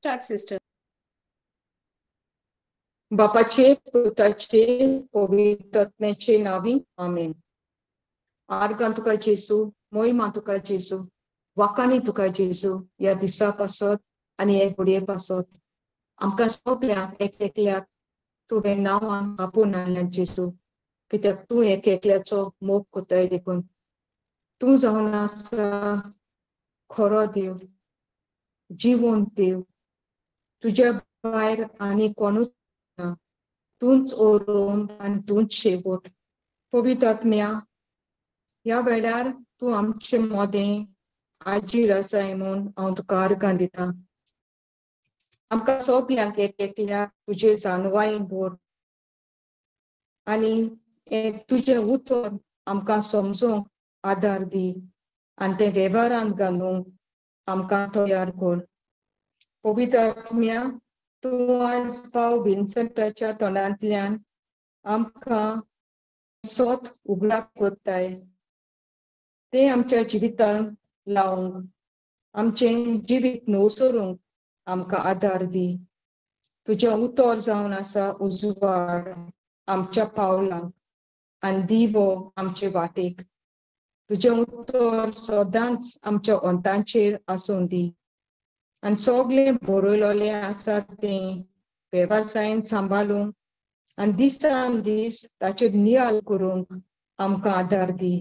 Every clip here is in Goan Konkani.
Start sister. बापाचे, पुताचे, पवित्र आत्म्याचे नांवी आमेन. आर्गां तुका जेजू, मोहिमा तुका जेजू, वाकानी तुका जेजू, ह्या दिसा पासत आनी हे घडये पासत आमकां सगल्यांक एक एकल्याक तुवें नांवान आपोवन हाडल्या जेजू, कित्याक तूं एक एकल्याचो मोग कोताय देखून. तूं जावन आसा खरो देव, जिवंत देव, तुज्या भायर आनी कोणूच ना, तूंच ओरोम आनी तूंच शेवट. पवित्र आत्म्या, ह्या वेळार तूं आमचे मोदें आजीर आसाय म्हूण हांव तुका आर्गां दिता. आमकां सगल्यांक एक एकल्याक तुजे जाणवाय भर आनी तुजें उतर आमकां समजूंक आदार दी आनी तें वेव्हारांत घालूंक आमकां तयार कर. पवित्र आत्म्या, तूं आज भाव विन्संटाच्या तोंडांतल्यान आमकां सोत उगडाक कोत्ताय, तें आमच्या जिवितांत लावंक, आमचें जिवीत नवसरूंक आमकां आदार दी. तुजें उतर जावन आसा उजवाड आमच्या पावलांक आनी दिवो आमचे वाटेक. तुजें उतर सदांच आमच्या ओंठांचेर आसूं दी आनी सगळें बरयलेलें आसा तें वेवसायन सांबाळूंक आनी दिसान दीस ताचेर नियाळ करूंक आमकां आदार दी.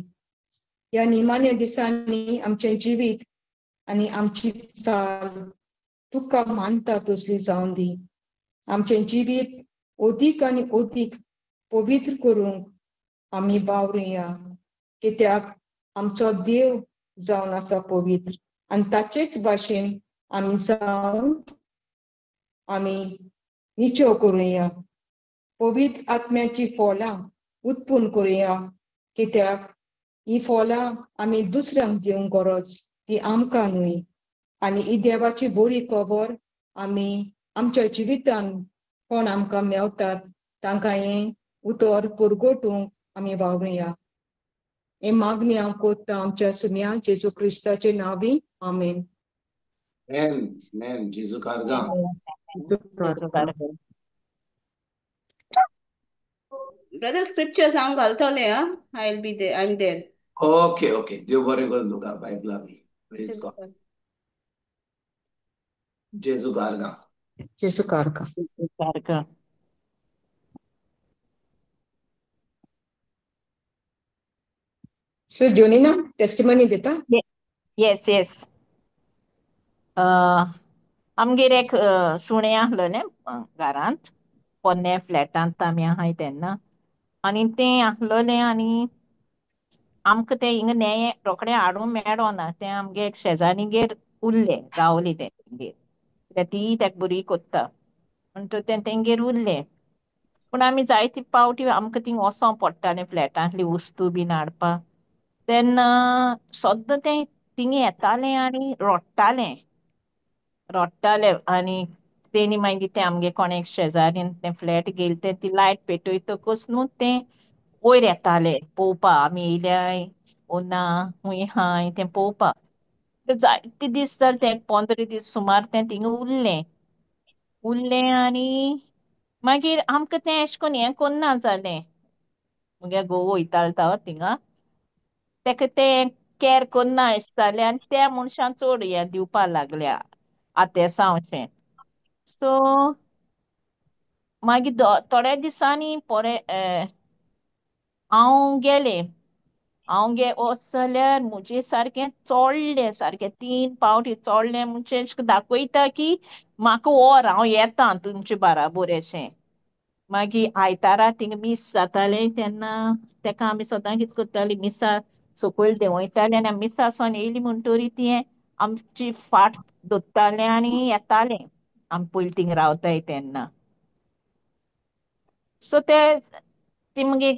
ह्या निमाण्या दिसांनी आमचें जिवीत आनी आमची चाल तुका मानता तसली जावन दी. आमचें जिवीत अदीक आनी अदीक पवित्र करूंक आमी बावरुया, कित्याक आमचो देव जावन आसा पवित्र आनी ताचेच भाशेन आमी जावन आमी निचो करुया. पवित्र आत्म्याची फळां उत्पन्न करुया, कित्याक ही फळां आमी दुसऱ्यांक दिवंक गरज, ती आमकां न्हय. आनी ही देवाची बरी खबर आमी आमच्या जिवितान कोण आमकां मेवतात तांकां हें उतर पुरगोटूंक आमी वावरुया. हे मागणी हांव कोत्ता आमच्या सुम्या जेजू क्रिस्ताचे नांवी, आमेन. आमेन. जेजू कारगा. ब्रदर, स्क्रिप्चर्स हांव घालतलें. हा, I will be there, I am there. Okay okay, देव बरें करून तुका बायबला बी. प्रेज गॉड. जेजू कारगा. जेजू कारगा. जेजू कारगा. सो जोनीना टेस्टिमनी दिता? Yes yes. आमगेर एक सुणें आसलेलें घरांत, पोन्ने फ्लॅटांत आमी आहाय तेन्ना, आनी तें आसलेलें आनी आमकां तें हिंगा नेये रोखडें हाडूंक मेळना, तें आमगे एक शेजारीगेर उरलें, रावलें तें तेंगेर, कित्याक ती तेका बरी कोत्ता म्हणटकच तें तेंगेर उरलें. पूण आमी जायते पावटी आमकां थिंग वचोंक पडटालें फ्लॅटांतली वस्तू बीन हाडपाक, तेन्ना सद्दां तें थिंग येतालें आनी रडटालें रडटालें. आनी तेणी मागीर तें आमगे कोण एक शेजारीन तें फ्लॅट घेयलें, तें ती लायट पेटयतकच न्हू तें वयर येतालें पळोवपा आमी येयल्याय ओ ना खूंय हाय तें पळोवपा. जायते दीस जाले तें, 15 दीस सुमार तें थिंगा उरलें उरलें. आनी मागीर आमकां तें एशें कोन्न हें कोन्ना जालें, मुगे घोव वयतालो तो थिंगा, तेका तें कॅर कोन्ना अशें जालें आनी त्या मनशान चड हें दिवपा लागल्या आतेसांव अशें. सो मागीर थोड्या दिसांनी पोरे हांव गेलें, हांव गे वच जाल्यार म्हजें सारकें चोडलें, सारकें 3 पावटी चोडलें, म्हणजे अशें दाखयता की म्हाका व्हर, हांव येता तुमचे बाराबोर अशें. मागीर आयतारा थिंगा मीस जातालें तेन्ना तेका आमी सदां कितें करतालीं, मिसा सकयल देंवयतालें आनी मिसा सावन येयली म्हणटरी ती आमची फाट दोत्तालें आनी येतालें आमी पयलीं थिंगा रावताय तेन्ना. सो ते ती मगीर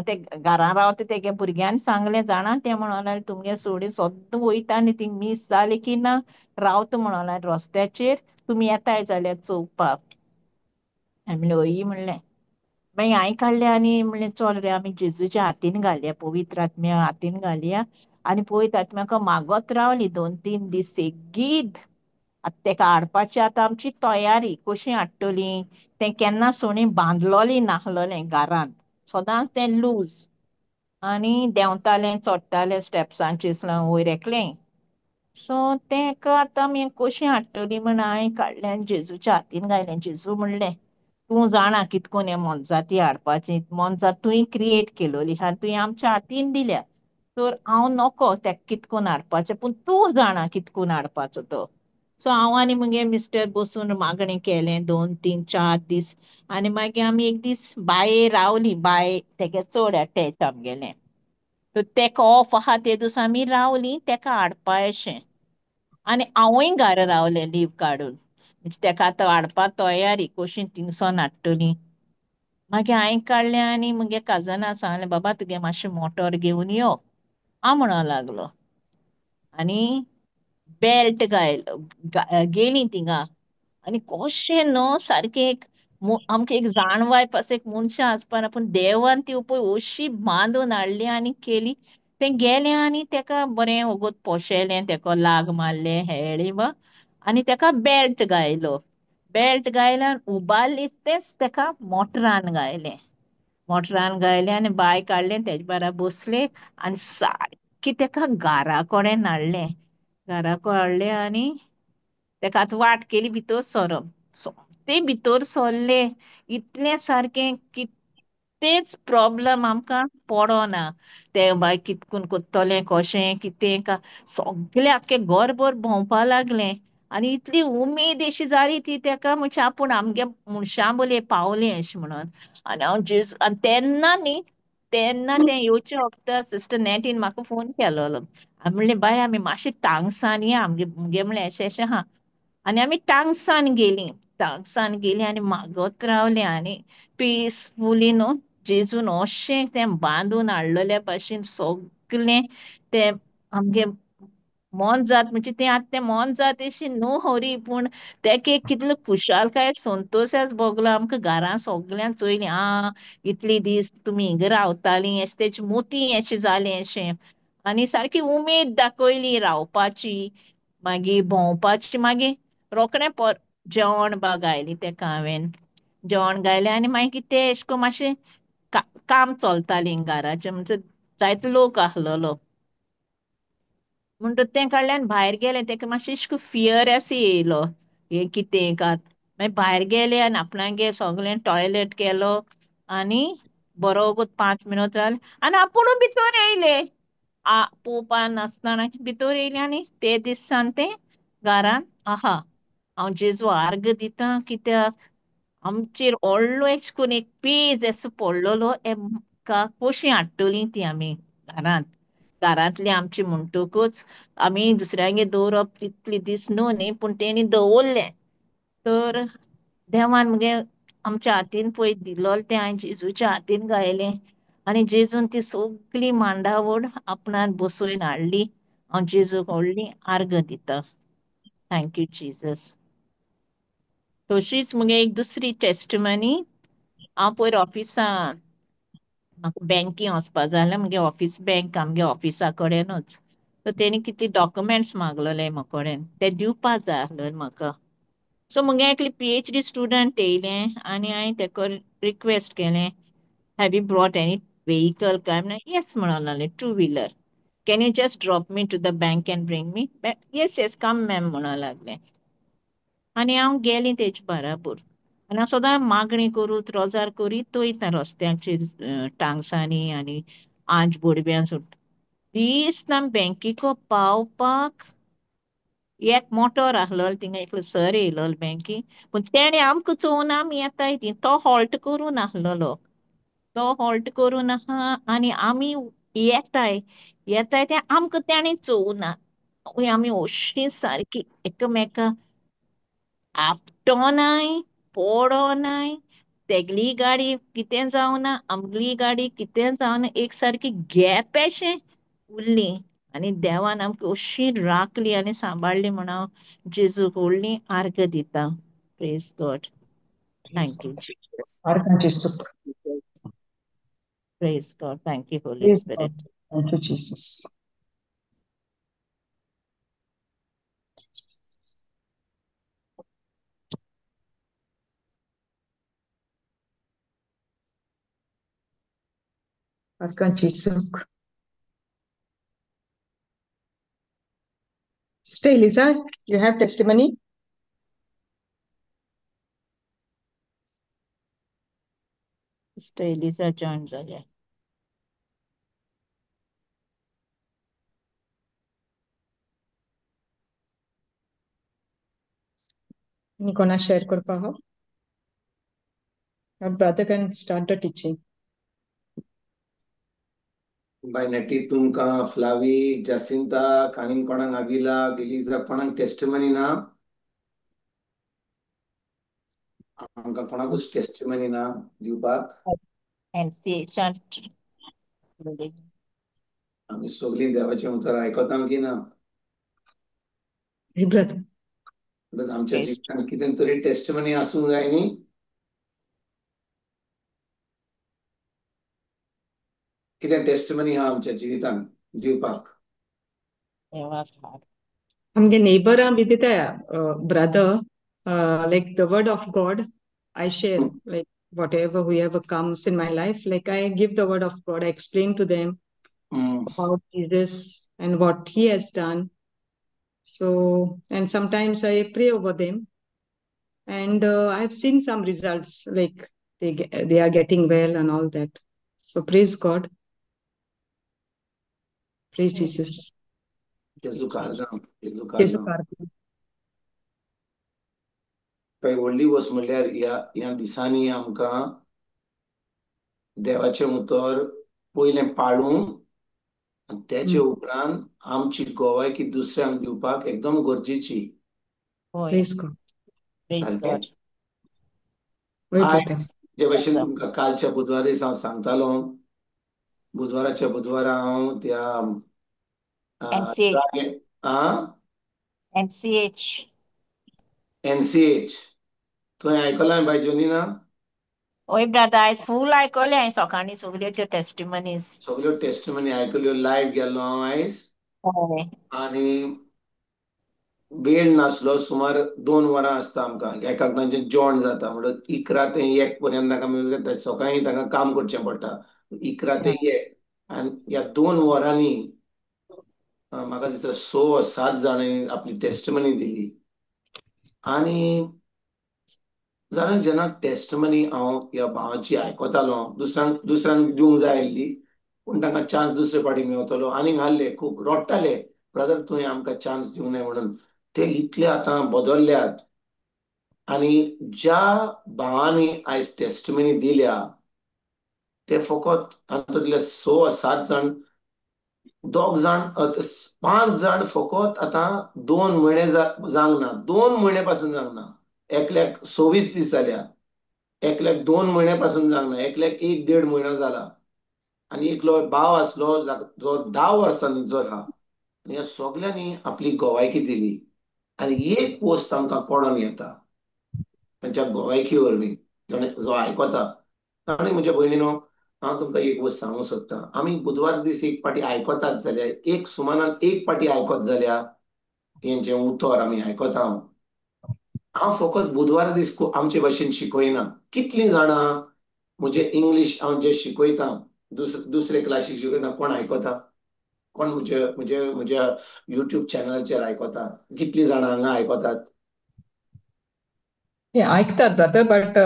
ते घरां रावता तेगे भुरग्यान सांगलें जाणा, तें म्हणोन लागलें तुमगे सोडी सद्दां वयता आनी थिंग मीस जालें की ना रावता म्हणोन लागलें रस्त्याचेर, तुमी येताय जाल्यार चोवपाक. हांवें म्हणलें हय म्हणलें. मागीर हांवें काडलें आनी म्हणलें चल रे आमी जेजूच्या हातीन घालया, पवित्र आत्म्या हातीन घालया. आनी पवित्र आत्म्याक मागत रावली 2-3 दीस सेगीत. आतां तेका हाडपाची आतां आमची तयारी कशी हाडटली. तें केन्ना सुणें बांदलोलें नासलोलें घरांत, सदांच तें लूज आनी देंवतालें चडटालें स्टेप्सांचेर वयर एकलें. सो तेका आतां आमी कशी हाडटली म्हण हांवें काडलें आनी जेजूच्या हातीन घायलें. जेजू म्हणलें, तूं जाणा कितकोन हे मोनजाती हाडपाची, मोनजात तुवें क्रिएट केलोली आनी तुवें आमच्या हातीन दिल्या, तर हांव नको तेका कितकोन हाडपाचें, पूण तूं जाणा कितकोन हाडपाचो तो. सो हांव आनी मुगे मिस्टर बसून मागणें केलें 2-3-4 दीस. आनी मागीर आमी एक दीस बाये रावली, बाय तेगे चड अटॅच आमगेलें, तर तेका ऑफ आहा ते दीस आमी रावली तेका हाडपा अशें. आनी हांवूय घरा रावलें लीव काडून, म्हणजे तेका आतां हाडपा तयारी कशी थिंगसोन हाडटली. मागीर हांवें काडलें आनी मुगे काजना सांगलें, बाबा तुगे मातशें मोटोर घेवन यो हांव म्हणो लागलो. आनी बेल्ट घायल गेली थिंगा आनी कशें न्हू सारकें एक आमकां एक जाणवाय पासून एक मनशां आसपाना, पूण देवान ती पळय अशी बांदून हाडली आनी केली. तें गेलें आनी तेका बरें वोगोत पोशेलें, तेका लाग मारलें हेळी बा आनी तेका बेल्ट घायलो. बेल्ट घायल्यार उबारली तेंच तेका मोटरान घायलें. मोटरान घायलें आनी बाय काडलें, तेजे बारा बसलें आनी सारकें तेका घरा कडेन हाडलें. घरा कडेन हाडलें आनी तेका आतां वाट केली भितर सरप. सोमतें भितर सरलें, इतलें सारकें कितेंच प्रॉब्लम आमकां पडना. तें बाय कितकून कोत्तोलें कशें कितें का सगळें आख्खें घरभर भोंवपा लागलें. आनी इतली उमेद अशी जाली ती तेका, म्हणजे आपूण आमगे मनशां बोले पावलें अशें म्हणून. आनी हांव जेजू, आनी तेन्ना न्ही, तेन्ना तें येवचें वखदां सिस्टर नेटीन म्हाका फोन केलोलो. हांवें म्हणलें, बाय आमी मातशें टांगसान या, आमगे मुगे म्हणलें अशें अशें आहा. आनी आमी टांगसान गेलीं, टांगसान गेलीं आनी मागत रावलें आनी पिसफुली न्हू जेजून अशें तें बांदून हाडलेल्या भाशेन सगळें तें आमगे मोनजात, म्हणजे तें आतां तें मोनजात अशी न्हू खरी, पूण तेका एक कितलो खुशालकाय संतोश भोगलो. आमकां घरां सगळ्यांक चोयलीं, आं इतली दीस तुमी हिंगा रावतालीं अशें तेजी मोती अशें जालें अशें. आनी सारकी उमेद दाखयली रावपाची, मागीर भोंवपाची. मागीर रोखडें पर जेवण बा घायलें तेका हांवें, जेवण घायलें आनी मागीर तें अशें करून मातशें काम चलतालें घराचें, म्हणजे जायतो लोक आसलेलो म्हणटच तें काडल्यान भायर गेलें. तेका मातशें अशें करून फियर असो येयलो, हें कितें का. मागीर भायर गेलें आनी आपणागे सगळें टॉयलेट केलो आनी बरो वोगोत 5 मिनट रावलें आनी आपुणूय भितर येयलें. पोवपा नासतना भितर येयलें आनी ते दीस सान तें घरांत आहा. हांव जेजू आर्ग दिता, कित्याक आमचेर व्हडलो अशें करून एक पेज असो पडलेलो, एका कशी हाडटली ती आमी घरांत, घरांतली आमची म्हणटकूच आमी दुसऱ्यांगेर दवरप तितले दीस न्हू न्ही, पूण तेणी दवरलें. तर देवान मुगे आमच्या हातीन पळय दिलोलें तें हांवें जेजूच्या हातीन घायलें आनी जेजून ती सगळी मांडावळ आपणान बसोवन हाडली. हांव जेजूक व्हडली आर्ग दिता. Thank you Jesus. तशीच मुगे एक दुसरी टेस्टिमनी. हांव पयर ऑफिसान, म्हाका बँकी वचपा जाय जाल्यार मुगे ऑफिस बँक आमगे ऑफिसा कडेनूच, तर तेणी कितले डॉक्युमेंट्स मागलेले म्हाका कडेन, ते दिवपा जाय आसले म्हाका. सो मुगे एकली PhD student येयलें आनी हांवें तेका रिक्वेस्ट केलें, have you brought any vehicle काय म्हणून. येस म्हणून लागलें, 2 wheeler, can you just drop me to the bank and bring me back? Yes yes come ma'am म्हणून लागलें. आनी हांव गेलें तेजे बराबर. आनी हांव सदां मागणी करूत रोजार करीत वयता रस्त्यांचेर टांगसांनी आनी आंज बोडव्यां सुट दीस ना. बँकेको पावपाक एक मोटोर आसलो, थिंगा एकलो सर येयलो बँकी, पूण तेणें आमकां चोवन आमी येताय ती, तो हॉल्ट करून आसलेलो, तो हॉल्ट करून आहा आनी आमी येताय येताय तें आमकां तेणें चोवना. आमी अशी सारकी एकामेका आपटोनाय पोडोनाय, तेगली गाडी कितें जावना आमगली गाडी कितें जावना, एक सारकी गॅप अशें उरली. आनी देवान आमकां अशी राखली आनी सांबाळ्ळी म्हण हांव जेजूक व्हडली आर्ग दिता. Praise God. Thank you Jesus. आर्गां जेजूक. Praise God. Thank you holy spirit. Thank you Jesus. आरगां जेजूक. Sister Eliza, you have testimony? Sister Eliza join जाल्या. आनी कोणा शेअर करपा आहा? Our brother can start the teaching. बाय नटी तुमकां फ्लावी जासिंता आनी कोणाक आगिला एलिजा कोणाक टेस्टिमनी ना? आमकां कोणाकूच टेस्टिमनी ना दिवपाक? एनसीएच आमी सगळीं देवाचें उतर आयकता की ना? Hey brother. म्हणटकच आमच्या जिवितांत कितें तरी टेस्टिमनी आसूंक जाय न्ही. कितें टेस्टिमनी आहा आमच्या जिवितांत दिवपाक? आमगे नेबरां बी दिता brother, like the word of God I share, like whatever whoever comes in my life, like I give the word of God, I explain to them about Jesus and what he has done. So, and sometimes I pray over them, and I've seen some results, like they are getting well and all that. So praise God. Praise Jesus. जेजू कारगांव, जेजू कारगांव. पळय व्हडली वस्त म्हणल्यार ह्या ह्या दिसांनी आमकां देवाचें उतर पयलें पाळूंक आनी तेचे उपरांत आमची गोवायकी दुसऱ्यांक दिवपाक एकदम गरजेची. Praise God. Praise God. आयज जे भशेन तुमकां कालच्या बुधवारा दिसा हांव सांगतालो, बुधवाराच्या बुधवारा हांव त्या एनसीएच एनसीएच तुवें आयकलां बाय जोनीना? ओय ब्रदर, आयज फूल आयकलें हांवें सकाळीं सगल्यो त्यो टेस्टिमनीज. सगल्यो टेस्टिमनी आयकल्यो, लायव्ह गेल्लो हांव आयज. आनी वेळ नासलो, सुमार 2 वरां आसता आमकां, एकाक तांचें जॉण जाता, म्हणून 11 ते 1 पर्यंत तांकां सकाळीं तांकां काम करचें पडटा, 11 ते 1. आनी ह्या 2 वरांनी म्हाका दिसता 6 7 जाणांनी आपली टेस्टिमनी दिली. आनी जाल्यार जेन्ना टेस्टिमनी हांव ह्या भावाची आयकतालो, दुसऱ्यांक दुसऱ्यांक दिवंक जाय आसली, पूण तांकां चान्स दुसरे फावटी मेवतलो. आनीक आहले खूब रडटाले, ब्रदर तुवें आमकां चान्स दिवंक नाय म्हणून. ते इतले आतां बदल्ल्यात. आनी ज्या भावांनी आयज टेस्टिमनी दिल्या ते फकत तातूंतले 6 7 जाण, 2 जाण, 5 जाण फकत आतां 2 म्हयने जावंक ना, 2 म्हयने पासून जावंक ना. एकल्याक 26 दीस जाल्या, एकल्याक 2 म्हयने पासून जावंक ना, एकल्याक 1 1.5 म्हयनो जाला. आनी एकलो भाव आसलो जो 10 वर्सांनी जो आहा. आनी ह्या सगल्यांनी आपली गोवायकी दिली. आनी एक वस्त आमकां कळोन येता तांच्या गोवायकी वरवीं, जो आयकता. आनी म्हज्या भयणीनो, हांव तुमकां एक वस्त सांगूंक सोदतां, आमी बुधवार दीस एक पाटी आयकतात जाल्यार, एक सुमानान एक पाटी आयकत जाल्यार हेंचें उतर आमी आयकता. हांव फकत बुधवार दीस आमचे भाशेन शिकयना. कितलीं जाणां म्हजें इंग्लीश हांव जें शिकयता, दुसरे क्लासीक शिकयता, कोण आयकता? कोण म्हजे म्हजे म्हज्या युट्यूब चॅनलाचेर आयकता? कितलीं जाणां हांगा आयकतात? आयकतात ब्रदर, बट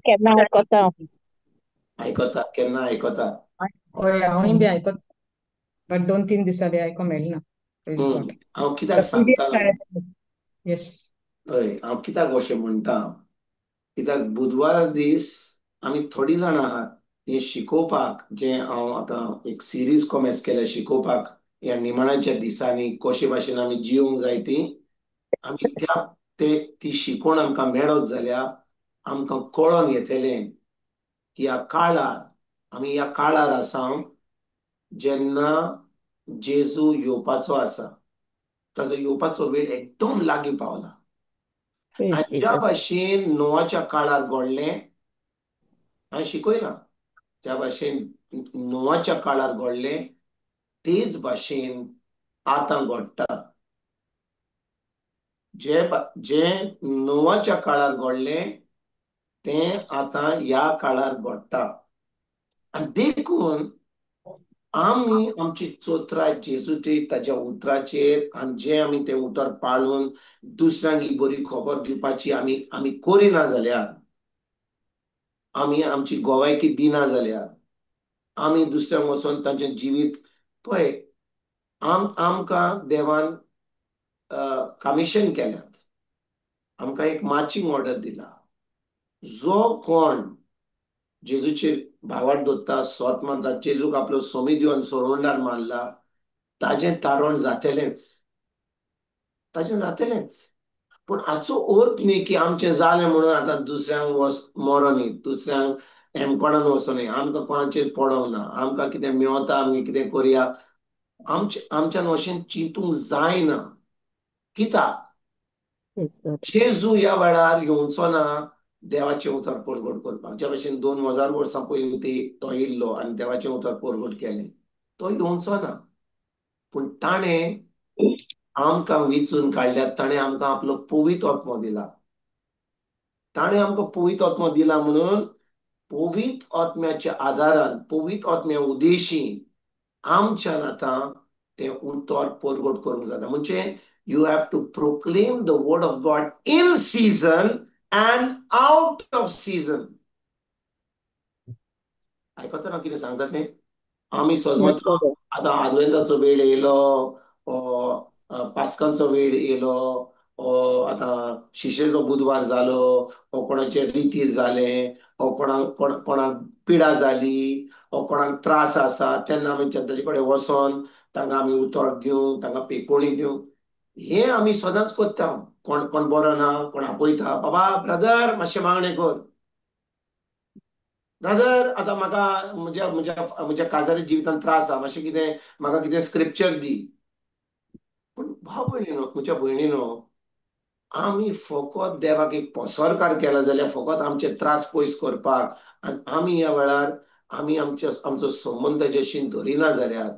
केन्ना आयकता? आयकता केन्ना आयकता? हय, हांवूय बी आयकता, बट 2-3 दिसांनी आयको मेळना. हांव कित्याक सांगता? येस, हय, हांव कित्याक अशें म्हणटा, कित्याक बुधवारा दीस आमी थोडीं जाणां आहात हें शिकोवपाक, जें हांव आतां एक सिरीज कॉमेस केल्या शिकोवपाक, ह्या निमाणाच्या दिसांनी कशे भाशेन आमी जिवंक जाय ती आमी त्या ती शिकवण आमकां मेळत जाल्यार आमकां कळोन येतलें की ह्या काळार आमी ह्या काळार आसा जेन्ना जेजू येवपाचो आसा, ताजो येवपाचो वेळ एकदम लागीं पावला. आनी ज्या भाशेन नोवाच्या काळार घडलें, हांवें शिकयलां, त्या भाशेन नोवाच्या काळार घडलें तेच भाशेन आतां घडटा. जे जे नोवाच्या काळार घडलें तें आतां ह्या काळार घडटा. आनी देखून आमी आमची चोत्राय जेजूचे ताच्या उतराचेर आनी जें आमी तें उतर पाळून दुसऱ्यांक ही बरी खबर दिवपाची आमी आमी करिना जाल्यार, आमी आमची गोवायकी दिना जाल्यार, आमी दुसऱ्यांक वचोन तांचें जिवीत पळय, आमकां देवान कमिशन केल्यात, आमकां एक मार्चिंग ऑर्डर दिला. जो कोण जेजूचेर भावार्थ दवरता, सोत मानता, जेजूक आपलो सोमी दिवन सोडवणदार मानला, ताजें तारण जातलेंच, ताजें जातलेंच. पूण हाचो अर्थ न्ही की आमचें जालें म्हणून आतां दुसऱ्यांक मरो न्ही, दुसऱ्यांक हेमकोणान वचो न्ही, आमकां कोणाचेर पडोंक ना, आमकां कितें मेवता आमी कितें करुया, आमच्यान अशें चिंतूंक जायना. कित्याक जेजू ह्या वेळार येवचो ना देवाचें उतर परगट करपाक. ज्या भशेन 2000 वर्सां पयलीं ती तो येयल्लो आनी देवाचें उतर परगट केलें, तो येवचो ना. पूण ताणें आमकां विचून काडल्यात, ताणें आमकां आपलो पवित्र आत्मो दिला. ताणें आमकां पवित्र आत्मो दिला म्हणून पवित्र आत्म्याच्या आदारान, पवित्र आत्म्या उद्देशी आमच्यान आतां तें उतर परगट करूंक जाता. म्हणजे you have to proclaim the word of God in season and out of season. आयकता ना कितें सांगता तें? आमी सजमता आतां आदवेंताचो वेळ येयलो, पास्कांचो वेळ येयलो, आतां शिशेचो बुधवार जालो, ओ कोणाचे रितीर जालें, ओ कोणाक कोणाक पिडा जाली, ओ कोणाक त्रास आसा, तेन्ना आमी ताचे कडेन वचोन तांकां आमी उतर दिवंक, तांकां पेकोणी दिवंक, हें आमी सदांच करता. कोण कोण बरो ना, कोण आपयता, बाबा ब्रदर मातशें मागणें कर, ब्रदर आतां म्हाका म्हज्या म्हज्या म्हज्या काजारी जिवितांत त्रास आसा, मातशें कितें म्हाका कितें स्क्रिप्चर दी. पूण भाव भयणीनो, म्हज्या भयणीनो, आमी फकत देवाक एक पसरकार केला जाल्यार फकत आमचे त्रास पयस करपाक, आनी आमी ह्या वेळार आमी आमचो संबंद ताच्याशी धरिना जाल्यार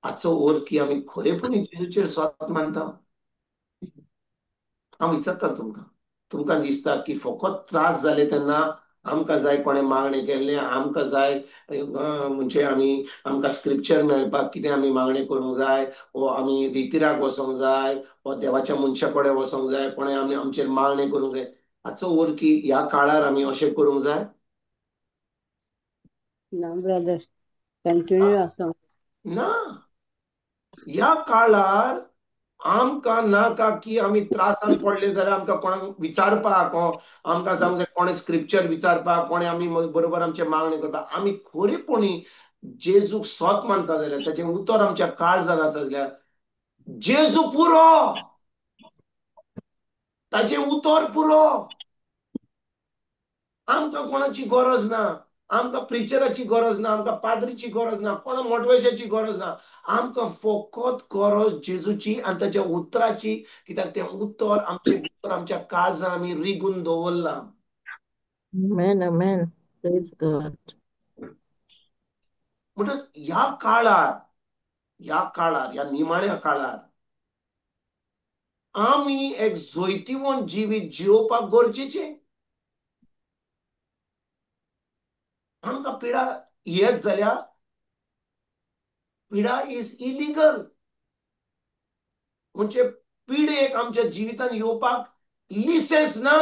हाचो अर्थ की आमी खरेपणी जेजूचेर स्वत मानता. हांव विचारता तुमकां, तुमकां दिसता की फकत त्रास जाले तेन्ना आमकां जाय कोणें मागणें केल्लें, आमकां जाय म्हणजे आमी आमकां स्क्रिप्चर मेळपाक कितें आमी मागणें करूंक जाय, वो आमी रितिराक वचोंक जाय, वो देवाच्या मनशा कडेन वचोंक जाय, कोणें आमी आमचेर मागणें करूंक जाय. हाचो अर्थ की ह्या काळार आमी अशें करूंक जाय ना ब्रदर, कंटिन्यू आसा ना. ह्या काळार आमकां नाका की आमी त्रासान पडले जाल्यार आमकां कोणाक विचारपाक, आमकां जावंक जाय कोणें स्क्रिप्चर विचारपाक, कोणें आमी बरोबर आमचें मागणें करपाक. आमी खरेपणी जेजूक सोत मानता जाल्यार, ताचें उतर आमच्या काळजान आसा जाल्यार, जेजू पुरो, ताचें उतर पुरो, आमकां कोणाची गरज ना, आमकां प्रिचराची गरज ना, आमकां पाद्रीची गरज ना, कोणा मोटवेशाची गरज ना, आमकां फकत गरज जेजूची आनी ताच्या उतराची. कित्याक तें उतर आमचें उतर आमच्या काळजान आमी रिगून दवरलां. Amen, amen. Praise God. म्हणटच ह्या काळार, ह्या काळार, ह्या निमाण्या काळार आमी एक जैतिवंत जिवीत जियोवपाक गरजेचें. आमकां पिडा येत जाल्यार पिडा is illegal, म्हणजे पिडेक आमच्या जिवितान येवपाक लिसेंस ना,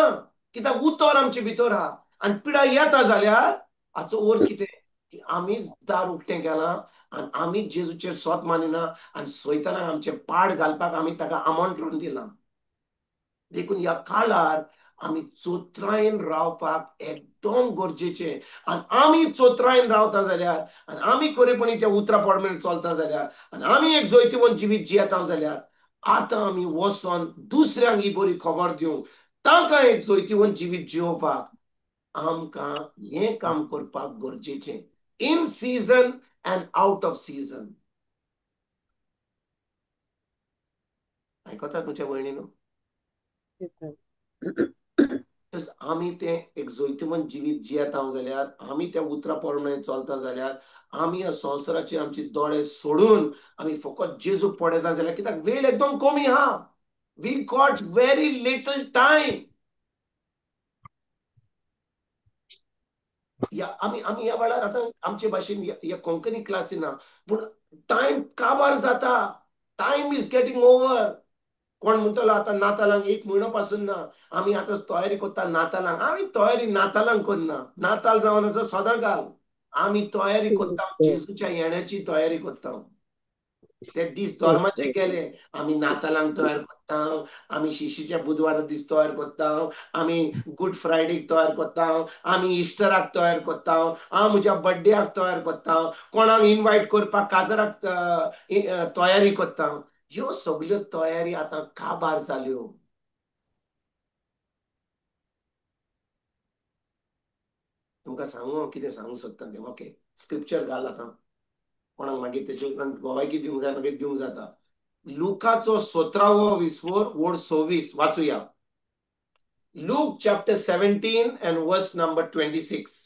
कित्याक उतर आमचे भितर आहा. आनी पिडा येता जाल्यार हाचो अर्थ कितें की आमीच दार उक्तें केलां आनी आमीच जेजूचेर सोत मानिना आनी सैतानाक आमचें पाड घालपाक आमी ताका आमंत्रण दिलां. देखून ह्या काळार आमी चोत्रायेन रावपाक एकदम गरजेचें. आनी आमी चोत्रायेन रावता जाल्यार, आनी आमी खरेपणी त्या उतरा प्रमाणे चलता जाल्यार, आनी आमी एक जैतिवंत जिवीत जियेता जाल्यार, आतां आमी वचोन दुसऱ्यांक ही बरी खबर दिवंक, तांकां एक जैतिवंत जिवीत जियोवपाक आमकां हें काम करपाक गरजेचें. In season and out of season. आयकतात तुमच्या भयणीनो? आमी तें एक जैतिवंत जिवीत जियेता जाल्यार, आमी त्या उतरा प्रमाणे चलता जाल्यार, आमी ह्या संवसाराचे आमचे दोळे सोडून आमी फकत जेजूक पळयता जाल्यार, कित्याक वेळ एकदम कमी आहा. We got very little time. ह्या आमी आमी ह्या वेळार आतां आमचे भाशेन ह्या कोंकणी क्लासी ना, पूण टायम काबार जाता. Time is getting over. कोण म्हणटलो आतां नातालांक एक म्हयनो पासून ना, आमी आतां तयारी करता नातालांक. आमी तयारी नातालांक करना, नाताल जावन आसा सदां काल आमी तयारी करता, जेजूच्या येण्याची तयारी करता. ते दीस धर्माचे गेले. आमी नातालांक तयार करता, आमी शिशीच्या बुधवारा दीस तयार करता, आमी गुड फ्रायडेक तयार करता, आमी इस्टराक तयार करता, हांव म्हज्या बड्डेक तयार करता, कोणाक इनवायट करपाक काजराक तयारी करता. ह्यो सगल्यो तयारी आतां काबार जाल्यो. तुमकां सांगू कितें सांगूंक सोदता तें. ओके, स्क्रिप्चर घाल आतां. कोणाक मागीर तेचे उपरांत गोवायकी दिवंक जाय, मागीर दिवंक जाता. लुकाचो 17वो विस्वोर वोड 26 वाचुया. Luke chapter 17 and verse number 26.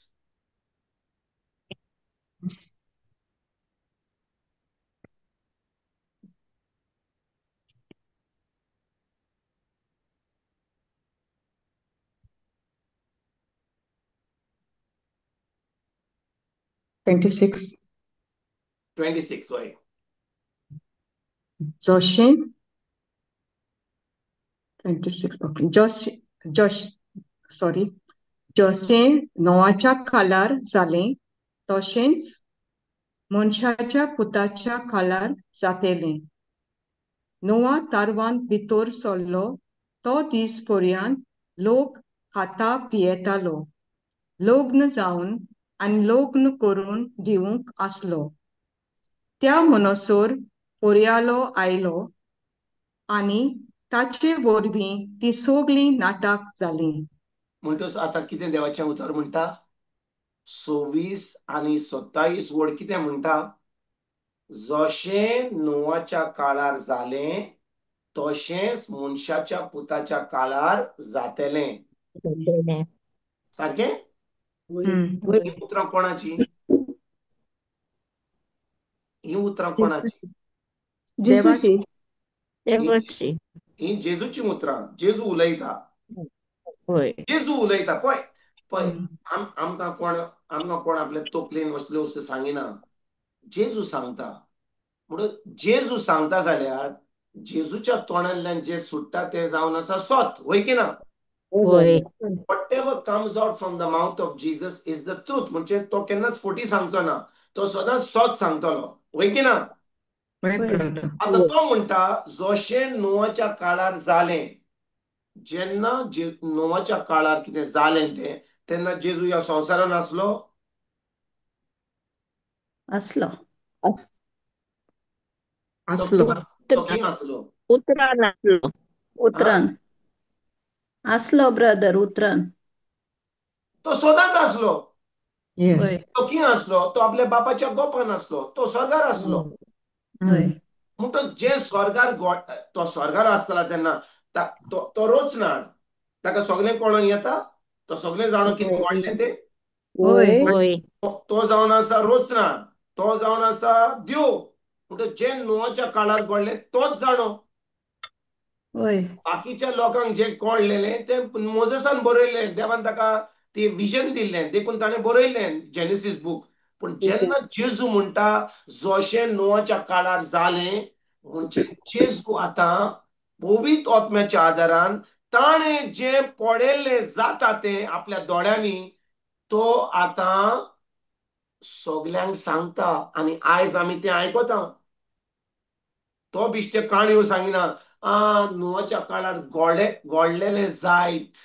26. 26, वय. जशें 26, ओके. जश सॉरी जशें नोवाच्या काळार जालें तशेंच मनशाच्या पुताच्या काळार जातेलें. नोवा तारवान भितर सरलो तो दीस पर्यंत लोक खाता पियेतालो, लग्न जावन आनी लग्न करून दिवंक आसलो. त्या मनसर पोरयालो आयलो आनी ताचे वरवीं ती सगळीं नाटक जालीं. म्हणटच आतां कितें देवाचें उतर म्हणटा? 26 आनी 27 वड कितें म्हणटा? जशें नोवाच्या काळार जालें तशेंच मनशाच्या पुताच्या काळार जातेलें. सारकें? हीं उतरां कोणाची? हीं उतरां कोणाची? जेजूची. हीं जेजूची उतरां. जेजू उलयता. जेजू उलयता. पळय पळय, आमकां कोण, आमकां कोण आपले तकलेन असल्यो वस्तू सांगिना. जेजू सांगता. म्हणून जेजू सांगता जाल्यार जेजूच्या तोंडांतल्यान जे सुट्टा तें जावन आसा सत, वय की ना? Whatever comes out from the mouth of Jesus is the truth. म्हणजे तो केन्नाच फटी सांगचो ना, तो सदांच सत सांगतलो, वय की ना? आतां तो म्हणटा जशें नोवाच्या काळार जालें, जेन्ना नोवाच्या काळार कितें जालें तें, तेन्ना जेजू ह्या संवसारान आसलो? आसलो. आसलो. तो खंय आसलो? उतरान आसलो. उतरान आसलो ब्रदर, उतरान. तो सदांच आसलो. तो खंय आसलो? तो आपल्या बापाच्या गोपान आसलो, तो स्वर्गार आसलो. म्हणटच जे स्वर्गार तो स्वर्गार आसतला तेन्ना तो रोचनाड, ताका सगळें कळोन येता, तो सगळें जाणो कितें घडलें तें. तो जावन आसा रोचनाड, तो जावन आसा देव. म्हणटच जे नोवाच्या काळार घडलें तोच जाणो. बाकीच्या लोकांक जे कळलेलें तें मोजेसान बरयल्लें, देवान ताका ते विजन दिल्लें देखून ताणें बरयल्लें जेनेसीस बूक. पूण जेन्ना जेजू म्हणटा जशें नोवाच्या काळार जालें, म्हणजे जेजू आतां पवित्र आत्म्याच्या आदारान ताणें जें पळयल्लें जाता तें आपल्या दोळ्यांनी तो आतां सगल्यांक सांगता आनी आयज आमी तें आयकता. तो बिश्टे काणयो सांगिना आ नोवाच्या काळार गोडलेलें जायत,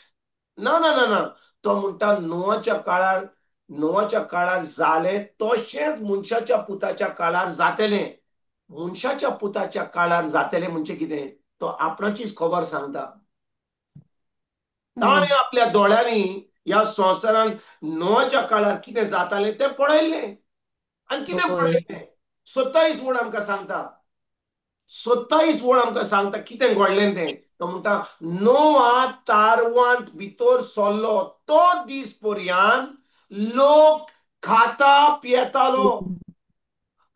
ना ना ना ना, तो म्हणटा नोवाच्या काळार, नोवाच्या काळार जालें तशेंच मनशाच्या पुताच्या काळार जातेलें. मनशाच्या पुताच्या काळार जातेलें म्हणजे कितें? तो आपणाचीच खबर सांगता. ताणें आपल्या दोळ्यांनी ह्या संवसारान नोवाच्या काळार कितें जातालें तें पळयल्लें. आनी कितें पळयल्लें? 27 वड आमकां सांगता. 27 वड आमकां सांगता कितें घडलें तें. तो म्हणटा नोवा तारवांत भितर सरलो तो दीस पर्यंत लोक खाता पियेतालो,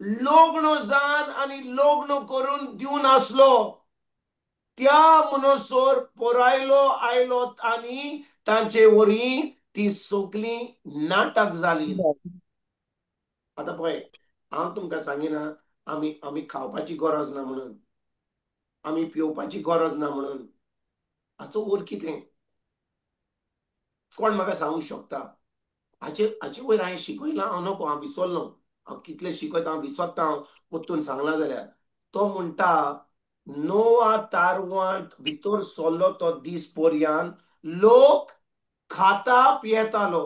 लग्न जावन आनी लग्न करून दिवन आसलो. त्या मनसर पोरायलो आयलो आनी तांचे वरी ती सगळीं नाटक जाली. आतां पळय, हांव तुमकां सांगिना आमी आमी खावपाची गरज ना म्हणून, आमी पिवपाची गरज ना म्हणून. हाचो वयर कितें कोण म्हाका सांगूंक शकता? हाचे हाचे वयर हांवें शिकयलां, हांव नको, हांव विसरलो. हांव कितलें शिकयता हांव विसरता. हांव परतून सांगलां जाल्यार तो म्हणटा, नोआ तारवांत भितर सरलो तो दीस पर्यंत लोक खाता पियेतालो.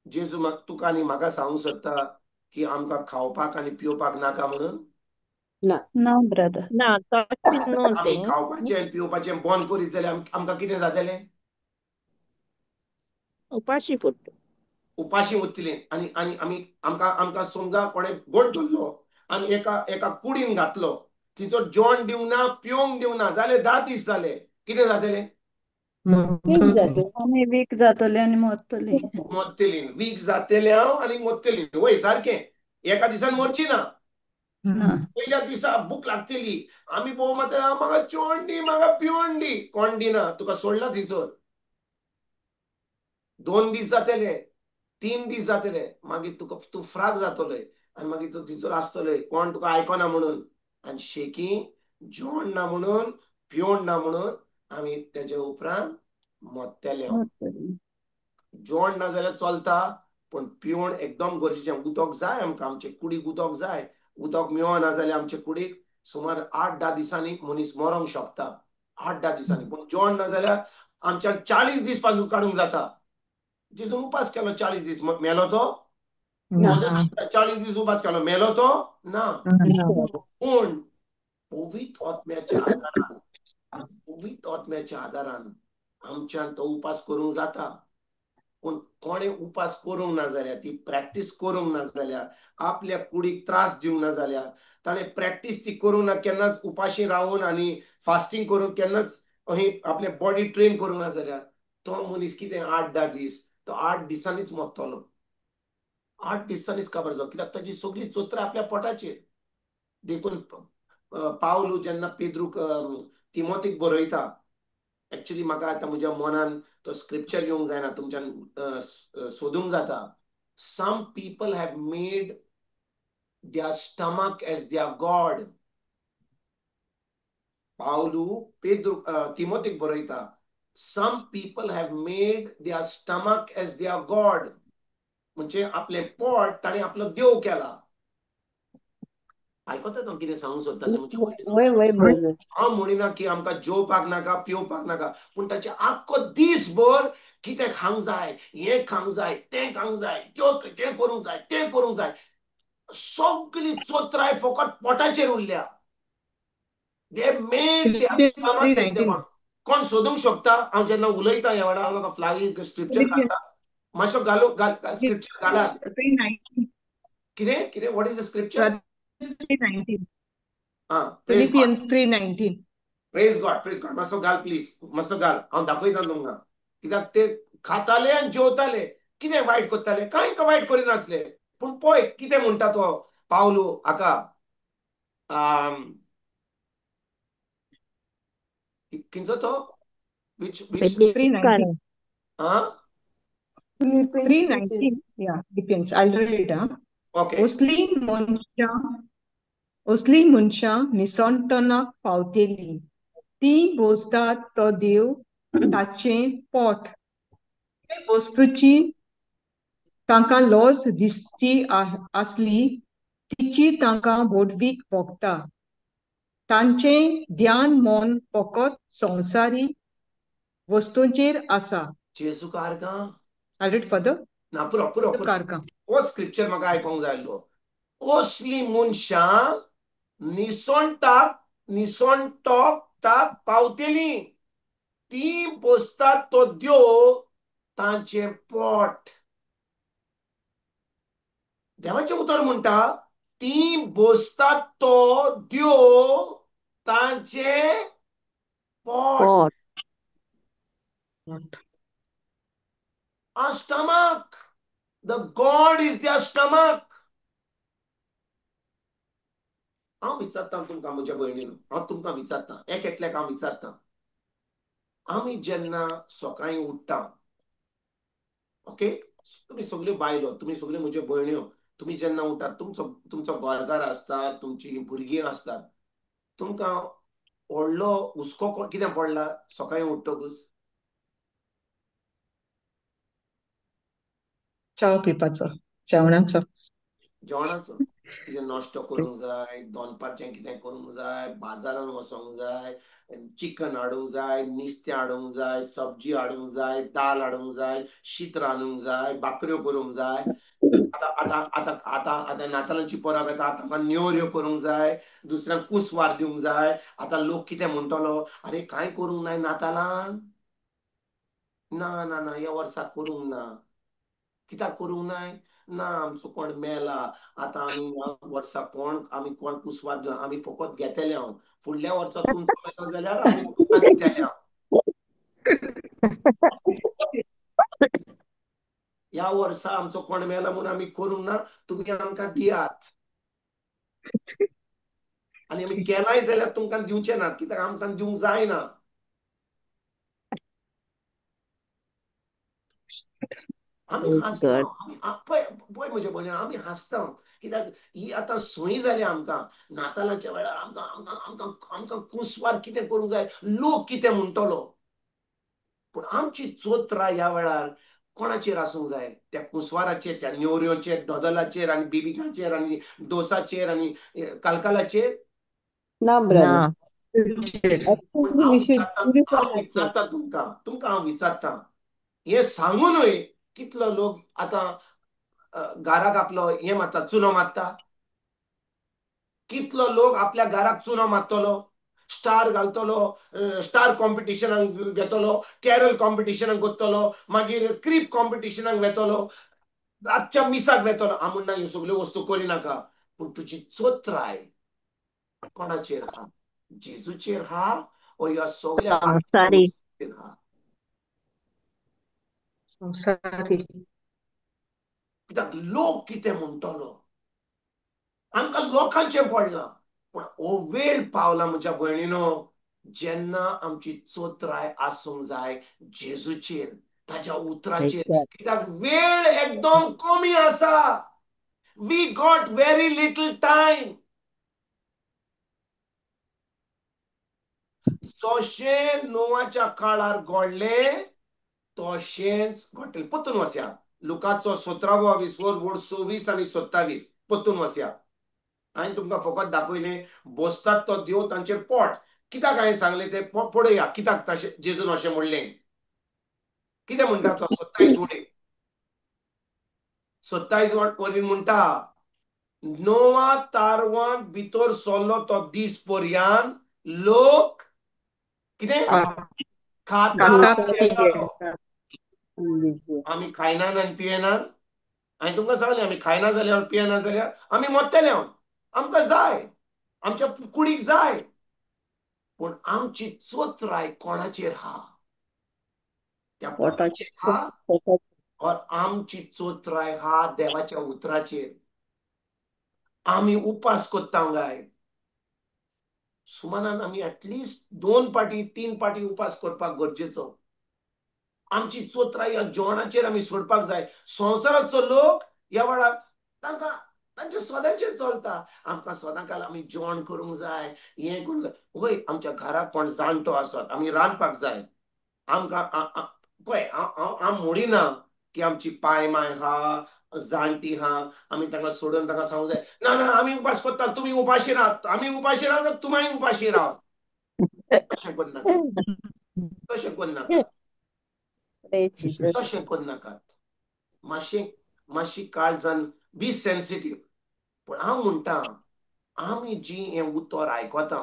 जेजू तुका आनी म्हाका सांगूंक सोदता की आमकां खावपाक आनी पिवपाक नाका म्हणून? ना. ना ब्रदर. ना, तशें न्हू आमी तें. खावपाचें आनी पिवपाचें बंद करीत जाल्यार आमकां कितें जातलें? उपाशी पडटा. उपाशी उरतलीं. आनी आनी आमी आमकां आमकां समजा कोणें गोड धरलो आनी एका एका कुडीन घातलो, तिचो जेवण दिवंक ना, पिवंक दिवंक ना, जाले 10 दीस जाले, कितें जातलें? वीक जातलें. आमी वीक जातले आनी मरतली. मरतली. वीक जातलें हांव आनी मरतली. वय सारकें, एका दिसान मरची ना. ना. पयल्या दिसा भूक लागतली, आमी पळोवं मात म्हाका जेवण दी, म्हाका पिवण दी, कोण दिना, तुका सोडला थंयसर. 2 दीस जातले, 3 दीस जातले, मागीर तुका तूं फ्राक जातलोय आनी मागीर तूं थंयसर आसतलोय, कोण तुका आयकना म्हणून. आनी शेकी जेवण ना म्हणून, पिवण ना म्हणून आमी तेजे उपरांत मरतले. जेवण ना जाल्यार चलता, पूण पिवण एकदम गरजेचें. उदक जाय आमकां, आमचे कुडीक उदक जाय. उदक मेळना जाल्यार आमचे कुडीक सुमार 8-10 दिसांनी मनीस मरोंक शकता, 8-10 दिसांनी. पूण जेवण ना जाल्यार आमच्यान 40 दीस पासून काडूंक जाता. जेजून उपास केलो 40 दीस, मेलो तो? 40 दीस उपास केलो, मेलो तो? ना. पूण पवित्र आत्म्याच्या आदारान, पवित्र आत्म्याच्या आदारान आमच्यान तो उपास करूंक जाता. पूण कोणें उपास करूंक ना जाल्यार, ती प्रॅक्टीस करूंक ना जाल्यार, आपल्या कुडीक त्रास दिवंक ना जाल्यार, ताणें प्रॅक्टीस ती करूंक ना, केन्नाच उपाशी रावून आनी फास्टींग करून केन्नाच आपले बॉडी ट्रेन करूंक ना जाल्यार, तो मनीस कितें 8-10 दीस, तो 8 दिसांनीच मरतलो. 8 दिसांनीच काबार जालो, कित्याक ताची सगळी चोत्रां आपल्या पोटाचेर. देखून पावलू जेन्ना पेद्रूक तिमोतीक बरयता, एक्चुली म्हाका आतां म्हज्या मनान तो स्क्रिप्चर येवंक जायना, तुमच्यान सोदूंक जाता. Some people have made their stomach as their God. Pavlu Pedro तिमोतीक बरयता, some people have made their stomach as their God. म्हणजे आपलें पोट ताणें आपलो देव केला. आयकता हांव कितें सांगूंक सोदता तें? हांव म्हणिना की आमकां जेवपाक नाका, पिवपाक नाका, पूण ताचें आख्खो दीसभर कितें खावंक जाय, हें खावंक जाय, तें खावंक जाय, तें करूंक जाय, तें करूंक जाय, सगळी चोत्राय फकत पोटाचेर उरल्या. They made their stomach as their God. कोण सोदूंक शकता? हांव जेन्ना उलयता ह्या वांगडा, हांव फ्लागी स्क्रिप्चर घालता, मातसो घालू, स्क्रिप्चर घालात. कितें कितें? What is the scripture? 3:19. Philippians 3:19. Praise God, praise God. मातसो घाल प्लीज, मातसो घाल, हांव दाखयता तुमकां. कित्याक ते खाताले आनी जेवताले, कितें वायट करताले? कांय वायट करिनासले. पूण पळय कितें म्हणटा तो पावलू हाका, किंचो तो which which 3:19. Ah 3:19. Yeah, Philippians. I'll read. Okay. असली मनशां निसणटनाक पावतली, ती बोसतात तो देव ताचें पोट. वस्तूची तांकां लॉज दिसची आसली तिची तांकां व्हडवीक भोगता. तांचें ध्यान मन फकत संवसारी वस्तूंचेर आसा. जेजू कारगां. I read further. ना, पुरो पुरो. कारगां. हो स्क्रिप्चर म्हाका आयकोंक जाय आसलो. असली मनशां निसणटाक निसणटोक पावतली, ती बसतात तो देव तांचें पोट. देवाचें उतर म्हणटा, ती बसतात तो देव तांचें पोट. Our stomach. The God is their stomach. हांव विचारता तुमकां म्हज्या भयणीन, हांव तुमकां विचारता, एक एकल्याक हांव विचारता, आमी जेन्ना सकाळीं उठ्ठा ओके, तुमी सगल्यो बायलो, तुमी सगल्यो म्हज्यो भयण्यो, तुमी जेन्ना उठात तुमचो तुमचो गोरगार आसता, तुमची भुरगीं आसतात, तुमकां व्हडलो हुस्को कितें पडला सकाळीं उठ्ठकूच? चाव पिवपाचो, जेवणाचो, जेवणाचो कितें नश्टो करूंक जाय, दनपारचें कितें करूंक जाय, बाजारान वचोंक जाय, चिकन हाडूंक जाय, नुस्तें हाडूंक जाय, सब्जी हाडूंक जाय, दाल हाडूंक जाय, शीत रांदूंक जाय, भाकऱ्यो करूंक जाय. आतां आतां आतां आतां आतां नातालांची परब येता, आतां म्हाका नेवऱ्यो करूंक जाय, दुसऱ्यांक कुसवार दिवंक जाय. आतां लोक कितें म्हणटलो, अरे कांय करूंक नाय नातालांक, ना ना ना ह्या वर्सा करूंक ना. कित्याक करूंक नाय? ना आमचो कोण मेला, आतां आमी ह्या वर्सा कोण आमी कोण कुसवार दिवन आमी फकत घेतले हांव, फुडल्या वर्सा तुमचो मेलो जाल्यार आमी तुमकां दितले हांव. ह्या वर्सा आमचो कोण मेला म्हूण आमी करूंक ना, तुमी आमकां दियात. आनी आमी केलाय जाल्यार तुमकां दिवचे नात, कित्याक आमकां दिवंक जायना. आमी हांसता, आमी पळय पळय म्हज्या भयणी, आमी हांसता कित्याक ही आतां संवय जाली आमकां. नातालांच्या वेळार आमकां आमकां आमकां आमकां कुसवार कितें करूंक जाय, लोक कितें म्हणटलो. पूण आमची चोत्रां ह्या वेळार कोणाचेर आसूंक जाय? त्या कुसवाराचेर, त्या नेवऱ्योचेर, दोदोलाचेर आनी बिबिकाचेर आनी डोसाचेर आनी कालकालाचेर ना ब्रदर. पूण हांव विचारता, हांव विचारता तुमकां, तुमकां हांव विचारता, हें सांगूनय कितलो लोक आतां घराक आपलो हें मारता, चुनो मारता. कितलो लोक आपल्या घराक चुनो मारतलो, स्टार घालतलो, स्टार कॉम्पिटिशनाक घेतलो, कॅरल कॉम्पिटिशनाक वतलो, मागीर क्रीप कॉम्पिटिशनाक वेतलो, रातच्या मिसाक वेतलो. हांव म्हणना ह्यो सगल्यो वस्तू करिनाका, पूण तुजी चोत्राय कोणाचेर आहा? जेजूचेर आहा ओ ह्या सगल्या वस्तूचेर आहा? संवसारी. कित्याक लोक कितें म्हणटलो, आमकां लोकांचें पडलां. पूण हो वेळ पावला म्हज्या भयणीनो, जेन्ना आमची चोत्राय आसूंक जाय जेजूचेर, ताज्या उतराचेर. कित्याक वेळ एकदम कमी आसा. We got very little time. जशें नोवाच्या काळार घडलें तशेंच घडटलें. परतून वसया लुकाचो 17वो विसवर वोड 26 आनी 27 परतून वसया. हांवें तुमकां फकत दाखयलें बसतात तो देव तांचेर पोट. कित्याक हांवें सांगलें तें पळोवया, कित्याक तशें जेजून अशें म्हणलें. कितें म्हणटा तो 27 वडीन, 27 वडीन म्हणटा, नोवा तारवांत भितर सरलो तो दीस पर्यान लोक कितें खाता पियेतालो. आमी खायनात आनी पियेनात. हांवें तुमकां सांगलें, आमी खायना जाल्यार पियेना जाल्यार आमी मरतले. आमकां जाय, आमच्या कुडीक जाय. पूण आमची चोत्राय कोणाचेर आहा? त्या पोटाचेर आहा, और आमची चोत्राय आहा देवाच्या उतराचेर. आमी उपास करता गाय सुमानान आमी एटलिस्ट 2 पाटी 3 पाटी उपास करपाक गरजेचो. आमची चोत्राय ह्या जेवणाचेर आमी सोडपाक जाय. संवसाराचो लोक ह्या वेळार तांकां तांचे सदांचेर चलता. आमकां सदां काल आमी जेवण करूंक जाय, हें करूंक जाय. हय, आमच्या घराक कोण जाणटो आसत आमी रांदपाक जाय. आमकां पळय, हांव म्हणिना की आमची पाय माय आहा, जाणटी आहा, आमी तांकां सोडून तांकां सांगूंक जाय ना ना आमी उपास करता, तुमी उपाशी राव, आमी उपाशी राव, तुमी उपाशी राव. तशें करनाका, तशें करनाका, तशें करनाकात. मातशें मातशी काळजान बी सेन्सिटीव. पूण हांव म्हणटा, आमी जी हें उतर आयकता,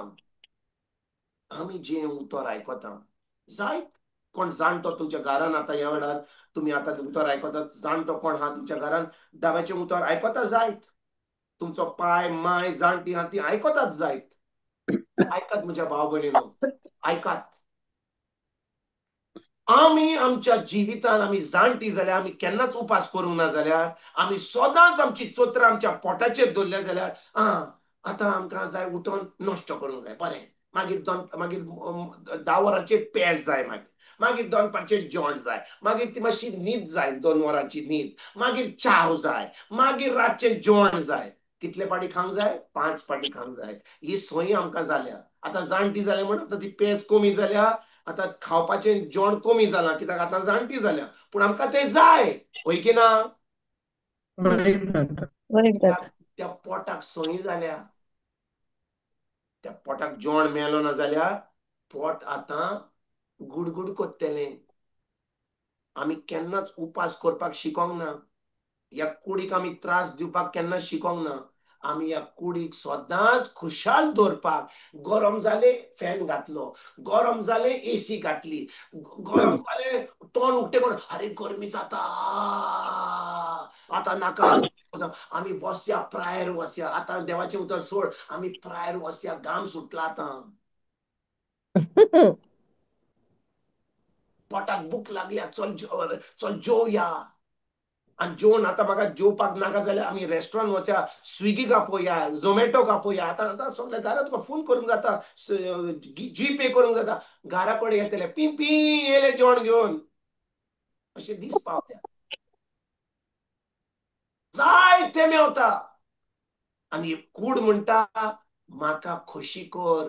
आमी जी हें उतर आयकता, जायत कोण जाणटो तुमच्या घरान आतां ह्या वेळार तुमी आतां उतर आयकतात, जाणटो कोण आहा तुमच्या घरान देवाचें उतर आयकता जायत, तुमचो पाय माय जाणटी आहा ती आयकतात जायत. आयकात म्हज्या भाव भयणीनो, आयकात. आमी आमच्या जिवितान आमी जाणटी जाल्यार, आमी केन्नाच उपास करूंक ना जाल्यार, आमी सदांच आमची चोत्रां आमच्या पोटाचेर दवरल्या जाल्यार, आं आतां आमकां जाय उठोन नश्टो करूंक जाय, बरें मागीर मागीर 10 वरांचेर पेज जाय, मागीर मागीर दनपारचें जेवण जाय, मागीर ती मातशी न्हीद जाय, 2 वरांची न्हीद, मागीर चाव जाय, मागीर रातचें जेवण जाय. कितले पाटी खावंक जाय? 5 पाटी खावंक जाय. ही सोयी आमकां जाल्या. आतां जाणटी जाल्या म्हण आतां ती पेज कमी जाल्या, आतां खावपाचें जेवण कमी जालां, कित्याक आतां जाणटी जाल्या, पूण आमकां तें जाय. हय की ना? त्या पोटाक सोयी जाल्या. त्या पोटाक जेवण मेळलो ना जाल्यार पोट आतां गुडगुड कोत्तलें. आमी केन्नाच उपास करपाक शिकोंक ना. ह्या कुडीक आमी त्रास दिवपाक केन्ना शिकोंक ना. आमी ह्या कुडीक सदांच खुशाल दवरपाक, गरम जालें फॅन घातलो, गरम जालें एसी घातली, गरम जालें तोंड उक्तें करून अरे गरमी जाता आतां नाका, आमी बसया प्रायर वसया, आतां देवाचें उतर सोड, आमी प्रायर वसया, घाम सुटला आतां, पोटाक भूक लागल्या, चल चल जेवया. आनी जेवन आतां म्हाका जेवपाक नाका जाल्यार आमी रेस्टॉरंट वचया, स्विगी कापोया, झोमॅटो कापोया. आतां आतां सगळें घरा तुका फोन करूंक जाता, जी पे करूंक जाता, घरा कडेन येतले पी पी येयले जेवण घेवन. अशें दीस पावल्या, जाय तें मेवता. आनी कूड म्हणटा म्हाका खोशी कर.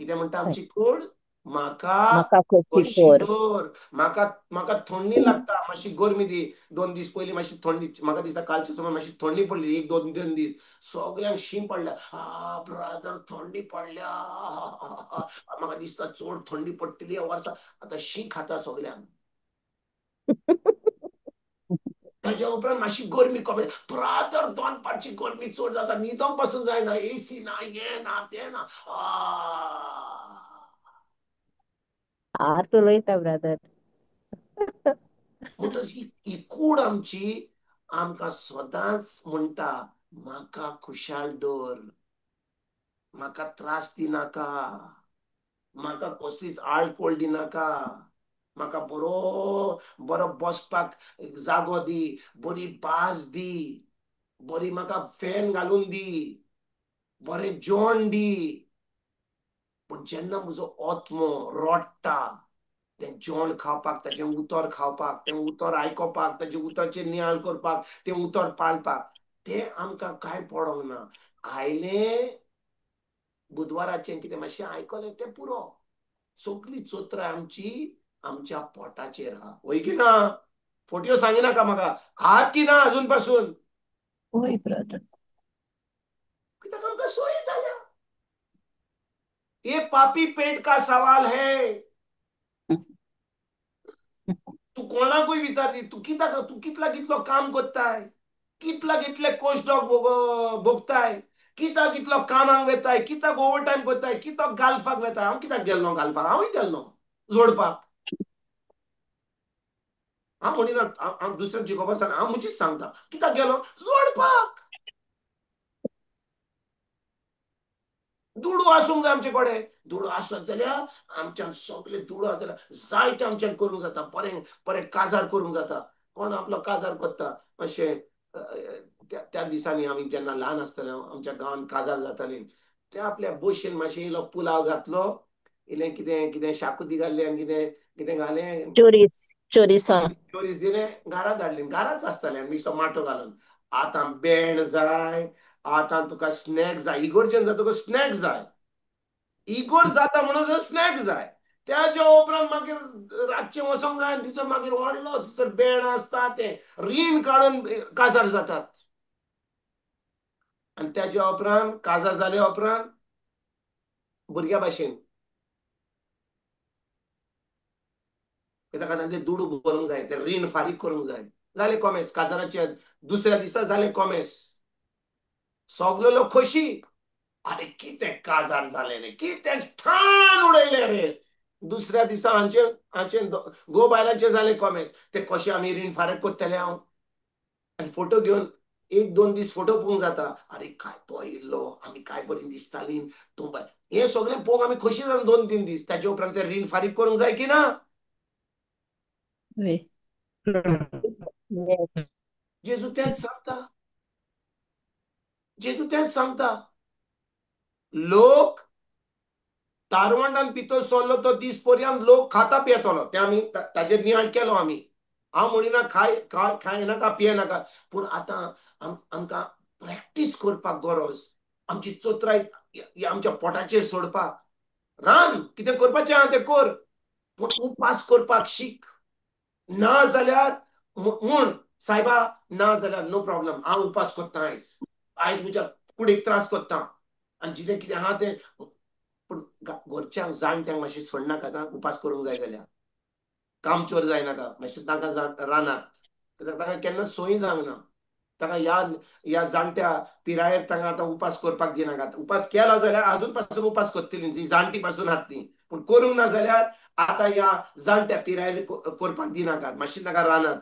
कितें म्हणटा आमची कूड? म्हाका खोशी कर, म्हाका म्हाका थंडी लागता, मातशी गरमी दी. 2 दीस पयलीं मातशी थंडी, म्हाका दिसता कालचे सुमार मातशी थंडी पडली, 1-2 दीस सगळ्यांक शीं पडल्या. आ ब्रदर थंडी पडल्या, म्हाका दिसता चड थंडी पडटली ह्या वर्सा, आतां शीं खाता सगळ्यांक. ताज्या उपरांत मातशी गरमी कमी, ब्रदर दनपारची गरमी चड जाता, न्हिदोंक पासून जायना, एसी ना, हें ना तें ना. आर्त उलयता ब्रदर. म्हणटच ही कूड आमची आमकां सदांच म्हणटा म्हाका खुशाल दवर, म्हाका त्रास दिनाका, म्हाका कसलीच आळकोळ दिनाका, म्हाका बरो बरो बसपाक जागो दी, बरी बास दी, बरी म्हाका फॅन घालून दी, बरें जेवण दी. पूण जेन्ना म्हजो आत्मो रडटा तें जेवण खावपाक, ताजें उतर खावपाक, तें उतर आयकोपाक, ताजें उतराचेर नियाळ करपाक, तें उतर पाळपाक, तें आमकां कांय पडोंक ना. आयलें बुधवाराचें कितें मातशें आयकलें तें पुरो. सगळी चोत्राय आमची आमच्या पोटाचेर आहा. वय की ना? फोटयो सांगिनाका म्हाका, हात की ना अजून पासून. वय ब्रदर, कित्याक आमकां सोय जाल्या. ये पापी पेट का सवाल है. तू कोणाकूय विचारली, तू कित्याक, तू कितला कितलो काम करताय, कितला कितले कोश डॉग भोगताय, कित्याक कितलो कामाक वेताय, कित्याक ओवर टायम करताय, कित्याक गाल्फाक वेताय. हांव कित्याक गेल्लो गाल्फाक? हांवूय गेल्लो जोडपाक. हांव म्हणिना, हांव दुसऱ्यांची खबर सांग, हांव म्हजीच सांगता. कित्याक गेलो? जोडपाक. दुडू आसूंक जाय आमचे कडेन. दुडू आसत जाल्यार आमच्यान सगळे दुडू आसत जाल्यार जायते आमच्यान करूंक जाता, बरें बरें काजार करूंक जाता. कोण आपलो काजार करता मातशें. त्या दिसांनी आमी जेन्ना ल्हान आसताले, आमच्या गांवांत काजार जाताली, ते आपल्या बशेन मातशें इल्लो पुलाव घातलो, इल्लें कितें कितें शाकुती घातली आनी कितें कितें घालें, चोरीस दिलें, घरांत हाडली. घरांच आसतालें मिश्टो माटो घालून. आतां बेण जाय, आतां तुका स्नॅक जाय, इगोर्जेन जाता तुका स्नॅक जाय, इगोर जाता म्हणून स्नॅक जाय. त्याच्या उपरांत मागीर रातचें वचोंक जाय, थंयसर मागीर व्हडलो थंयसर बेण आसता, तें रीण काडून काजार जातात. आनी त्याच्या उपरांत काजार जाल्या उपरांत भुरग्या भाशेन कित्याक तांचे दुडू भरूंक जाय, ते रीण फारीक करूंक जाय. जालें कॉमेस, काजाराचे दुसऱ्या दिसा जालें कॉमेस, सगलो लोक खोशी. अरे कितें काजार जालें रे, कितें ठाण उडयलें रे. दुसऱ्या दिसा हांचे हांचे गो बायलांचे जालें कॉमेस. ते कशें आमी रीण फारीक करतले? हांव आनी फोटो घेवन 1-2 दीस फोटो पळोवंक जाता. अरे काय तो येयल्लो, आमी काय बरी दिसताली, तूं हें सगळें पळोवंक आमी खोशी जावन 2-3 दीस. ताचे उपरांत ते रीण फारीक करूंक जाय की ना? जेजू तेंच सांगता, जेजू तेंच सांगता, लोक तारवंटान भितर सरलो तो दीस पर्यंत लोक खाता पियेतलो. ते आमी ताजेर नियाळ केलो आमी. हांव म्हणिना खाय खाय नाका पिये नाका, पूण आतां आमकां प्रॅक्टीस करपाक गरज. आमची चोत्राय आमच्या पोटाचेर सोडपाक. रान कितें करपाचें आहा तें कर, पूण उपास करपाक शीक. ना जाल्यार म्हूण सायबा ना जाल्यार नो प्रॉब्लम, हांव उपास करता आयज, आयज म्हज्या कुडीक त्रास करता आनी जितें कितें आहा तें. पूण घरच्यांक जाणट्यांक मातशें सोडनाका, आतां उपास करूंक जाय जाल्यार कामचोर जायनाका, मातशें तांकां रानात, कित्याक तांकां केन्ना सोय जावंक ना. तांकां ह्या ह्या जाणट्या पिरायेर तांकां आतां उपास करपाक दिनाकात. उपास केला जाल्यार आजून पासून उपास करतलीं जी जाणटी पासून आहात ती, पूण करूंक ना जाल्यार आतां ह्या जाणट्या पिरायेर करपाक दिनाकात. मातशें तांकां रानात,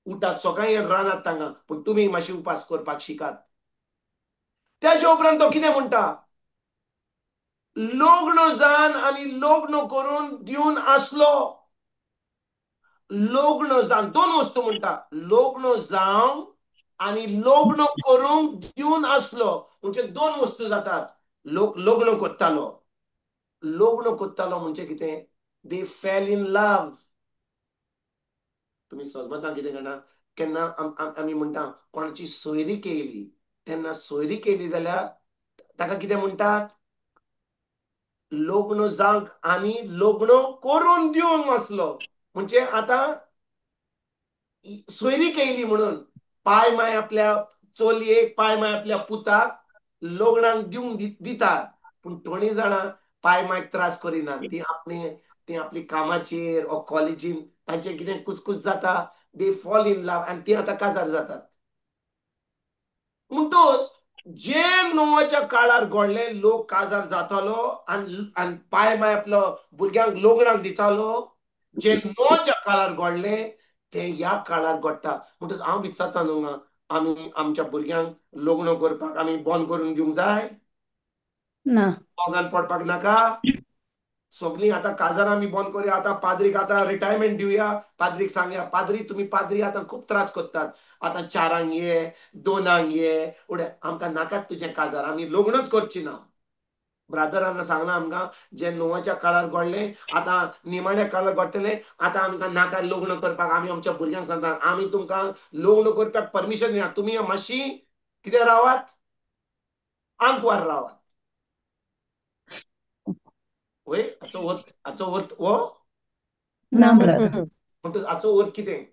उठात सकाळीं रानात तांकां, पूण तुमी मातशें उपास करपाक शिकात. त्याच्या उपरांत तो कितें म्हणटा, लग्न जावन आनी लग्न करून दिवन आसलो. लग्न जावन दोन वस्तू म्हणटा, लग्न जावन आनी लग्न करूंक दिवन आसलो. म्हणजे दोन वस्तू जातात. लोक लग्न करतालो, लग्न करतालो म्हणजे कितें, they fell in love. तुमी सजमता कितें जाणा, केन्ना आमी म्हणटा कोणाची सोयरी केली, तेन्ना सोयरी केली जाल्यार ताका कितें म्हणटात, लग्न जावंक आनी लग्न करून दिवन आसलो. म्हणजे आतां सोयरी केली म्हणून पाय माय आपल्या चलयेक, पाय माय आपल्या पुताक लग्नाक दिवंक दितात. पूण थोडीं जाणां पाय मायक त्रास करिनात, ती आपली ती आपली कामाचेर ओ कॉलेजीन तांचें कितें कुचकूच जाता, they fall in love आनी ती आतां काजार जातात. म्हणटोच जे नोवाच्या काळार घडलें, लोक काजार जातालो आनी आनी पाय माय आपलो भुरग्यांक लग्नाक दितालो, जे नोवाच्या काळार घडलें तें ह्या काळार घडटा. म्हणटच हांव विचारता न्हू, आमी आमच्या भुरग्यांक लग्न करपाक आमी बंद करून दिवंक जाय? ना, मोगान पडपाक नाका? सगळीं आतां काजारां आमी बंद करुया, आतां पाद्रीक आतां रिटायरमेंट दिवया, पाद्रीक सांगया, पाद्री तुमी पाद्री आतां खूब त्रास करतात, आतां 4 ये 2 ये, उडे आमकां नाकात तुजें काजार, आमी लग्नच करची ना. ब्रादरान सांगलां आमकां जे नोवाच्या काळार घडलें आतां निमाण्या काळार घडटलें, आतां आमकां नाका लग्न करपाक. आमी आमच्या भुरग्यांक सांगता आमी तुमकां लग्न करपाक परमिशन दिना, तुमी मातशी कितें रावात, आंकवार रावात. वय हाचो अर्थ, हाचो अर्थ हो ना ब्रदर. म्हणटच हाचो अर्थ कितें,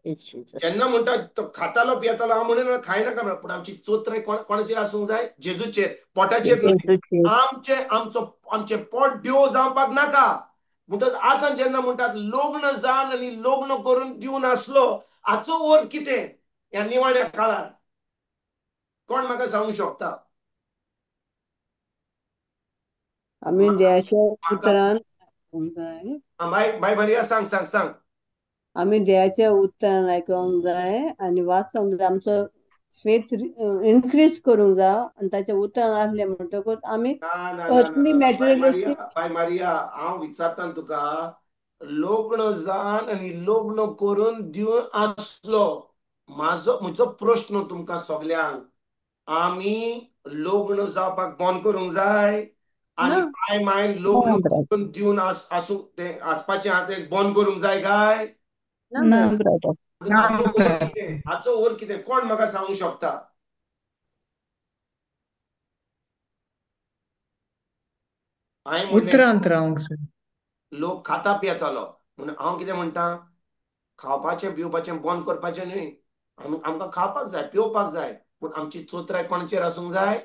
जेन्ना म्हणटा तो खातालो पियेतालो, हांव म्हणिना खायनाका म्हणून, पूण आमची चोत्राय कोणाचेर आसूंक जाय, जेजूचेर, पोटाचेर. आमचे आमचो आमचें पोट देव जावपाक नाका. म्हणटच आतां जेन्ना म्हणटात लग्न जावन आनी लग्न करून दिवन आसलो, हाचो अर्थ कितें ह्या निमाण्या काळार, कोण म्हाका सांगूंक शकता? आमी देवाच्या उतरान बाय बाय मारिया सांग सांग सांग. आमी देवाच्या उतरान आयकोंक जाय आनी वाचोंक जाय, आमचो फेथ इनक्रीज करूंक जाय आनी ताच्या उतरान आसलें म्हणटकूच आमी मॅटेरियलिस्टीक. बाय मारिया हांव विचारता तुका, लग्न जावन आनी लग्न करून दिवन आसलो, म्हाजो म्हजो प्रश्न तुमकां सगल्यांक, आमी लग्न जावपाक बंद करूंक जाय आनी पाय माय लग्न करून दिवन आसूं तें आसपाचें आहा तें बंद करूंक जाय काय? ना ब्रदर. हाचो अर्थ कितें, कोण म्हाका सांगूंक शकता? हांवें म्हणलें लोक खाता पियेतालो म्हणून हांव कितें म्हणटा, खावपाचें पिवपाचें बंद करपाचें न्हय, आमी आमकां खावपाक जाय पिवपाक जाय, पूण आमची चोत्राय कोणाचेर आसूंक जाय,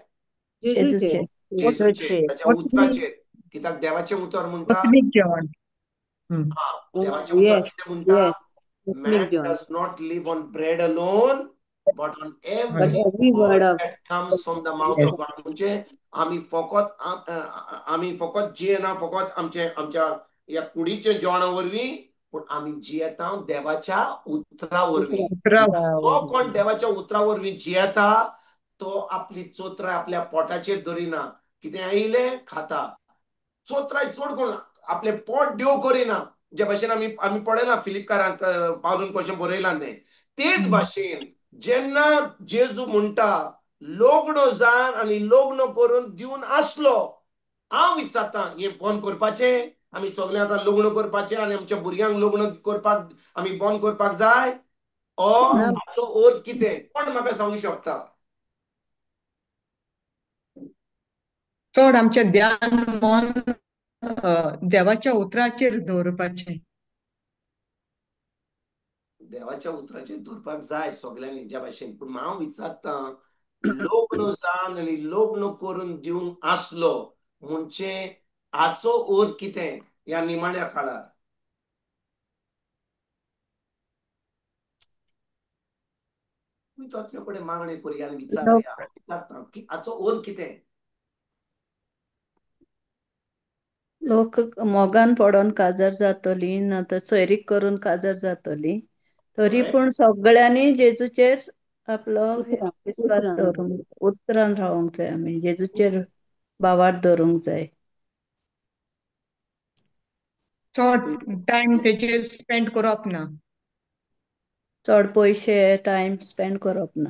जेजूचेर, जेजूचेर, ताच्या उतराचेर. कित्याक देवाचें उतर म्हणटा, देवाचें उतर कितें म्हणटा, Man does not live on bread alone, but on every word that comes from the mouth of God. म्हणजे आमी फकत आमी फकत जियेना फकत आमचे आमच्या ह्या कुडीच्या जेवणा वरवीं, पूण आमी जियेता देवाच्या उतरा वरवीं. तो कोण देवाच्या उतरा वरवीं जियेता तो आपली चोत्राय आपल्या पोटाचेर धरिना, कितें आयिल्लें खाता, चोत्राय चड करून आपलें पोट देव करिना. जे भाशेन आमी आमी पळयलां फिलिपकारांक पावलून कशें बरयलां तें, तेच भाशेन जेन्ना जेजू म्हणटा लग्न जावन आनी लग्न करून दिवन आसलो, हांव विचारता हें बंद करपाचें? आमी सगळें आतां लग्न करपाचें आनी आमच्या भुरग्यांक लग्न करपाक आमी बंद करपाक जाय? ओ हाचो अर्थ कितें कोण म्हाका सांगू शकता? चड आमचें ध्यान मन देवाच्या उतराचेर दवरपाचें. देवाच्या उतराचेर दवरपाक जाय सगळ्यांनी ज्या भाशेन. पूण हांव विचारता लग्न जावन आनी लग्न करून दिवंक आसलो म्हणजे हाचो अर्थ कितें ह्या निमाण्या काळार? तुमी तोतले कडेन मागणें करया आनी विचारया. विचारता की हाचो अर्थ कितें? लोक मोगान पडोन काजार जातली ना तर सोयरीक करून काजार जातली, तरी पूण सगळ्यांनी जेजूचेर आपलो विस्वास दवरूंक, उतरान रावंक जाय. आमी जेजूचेर भावार्थ धरूंक जाय. चड टायम तेचेर स्पेंड करप ना, चड पयशे टायम स्पेंड करप ना.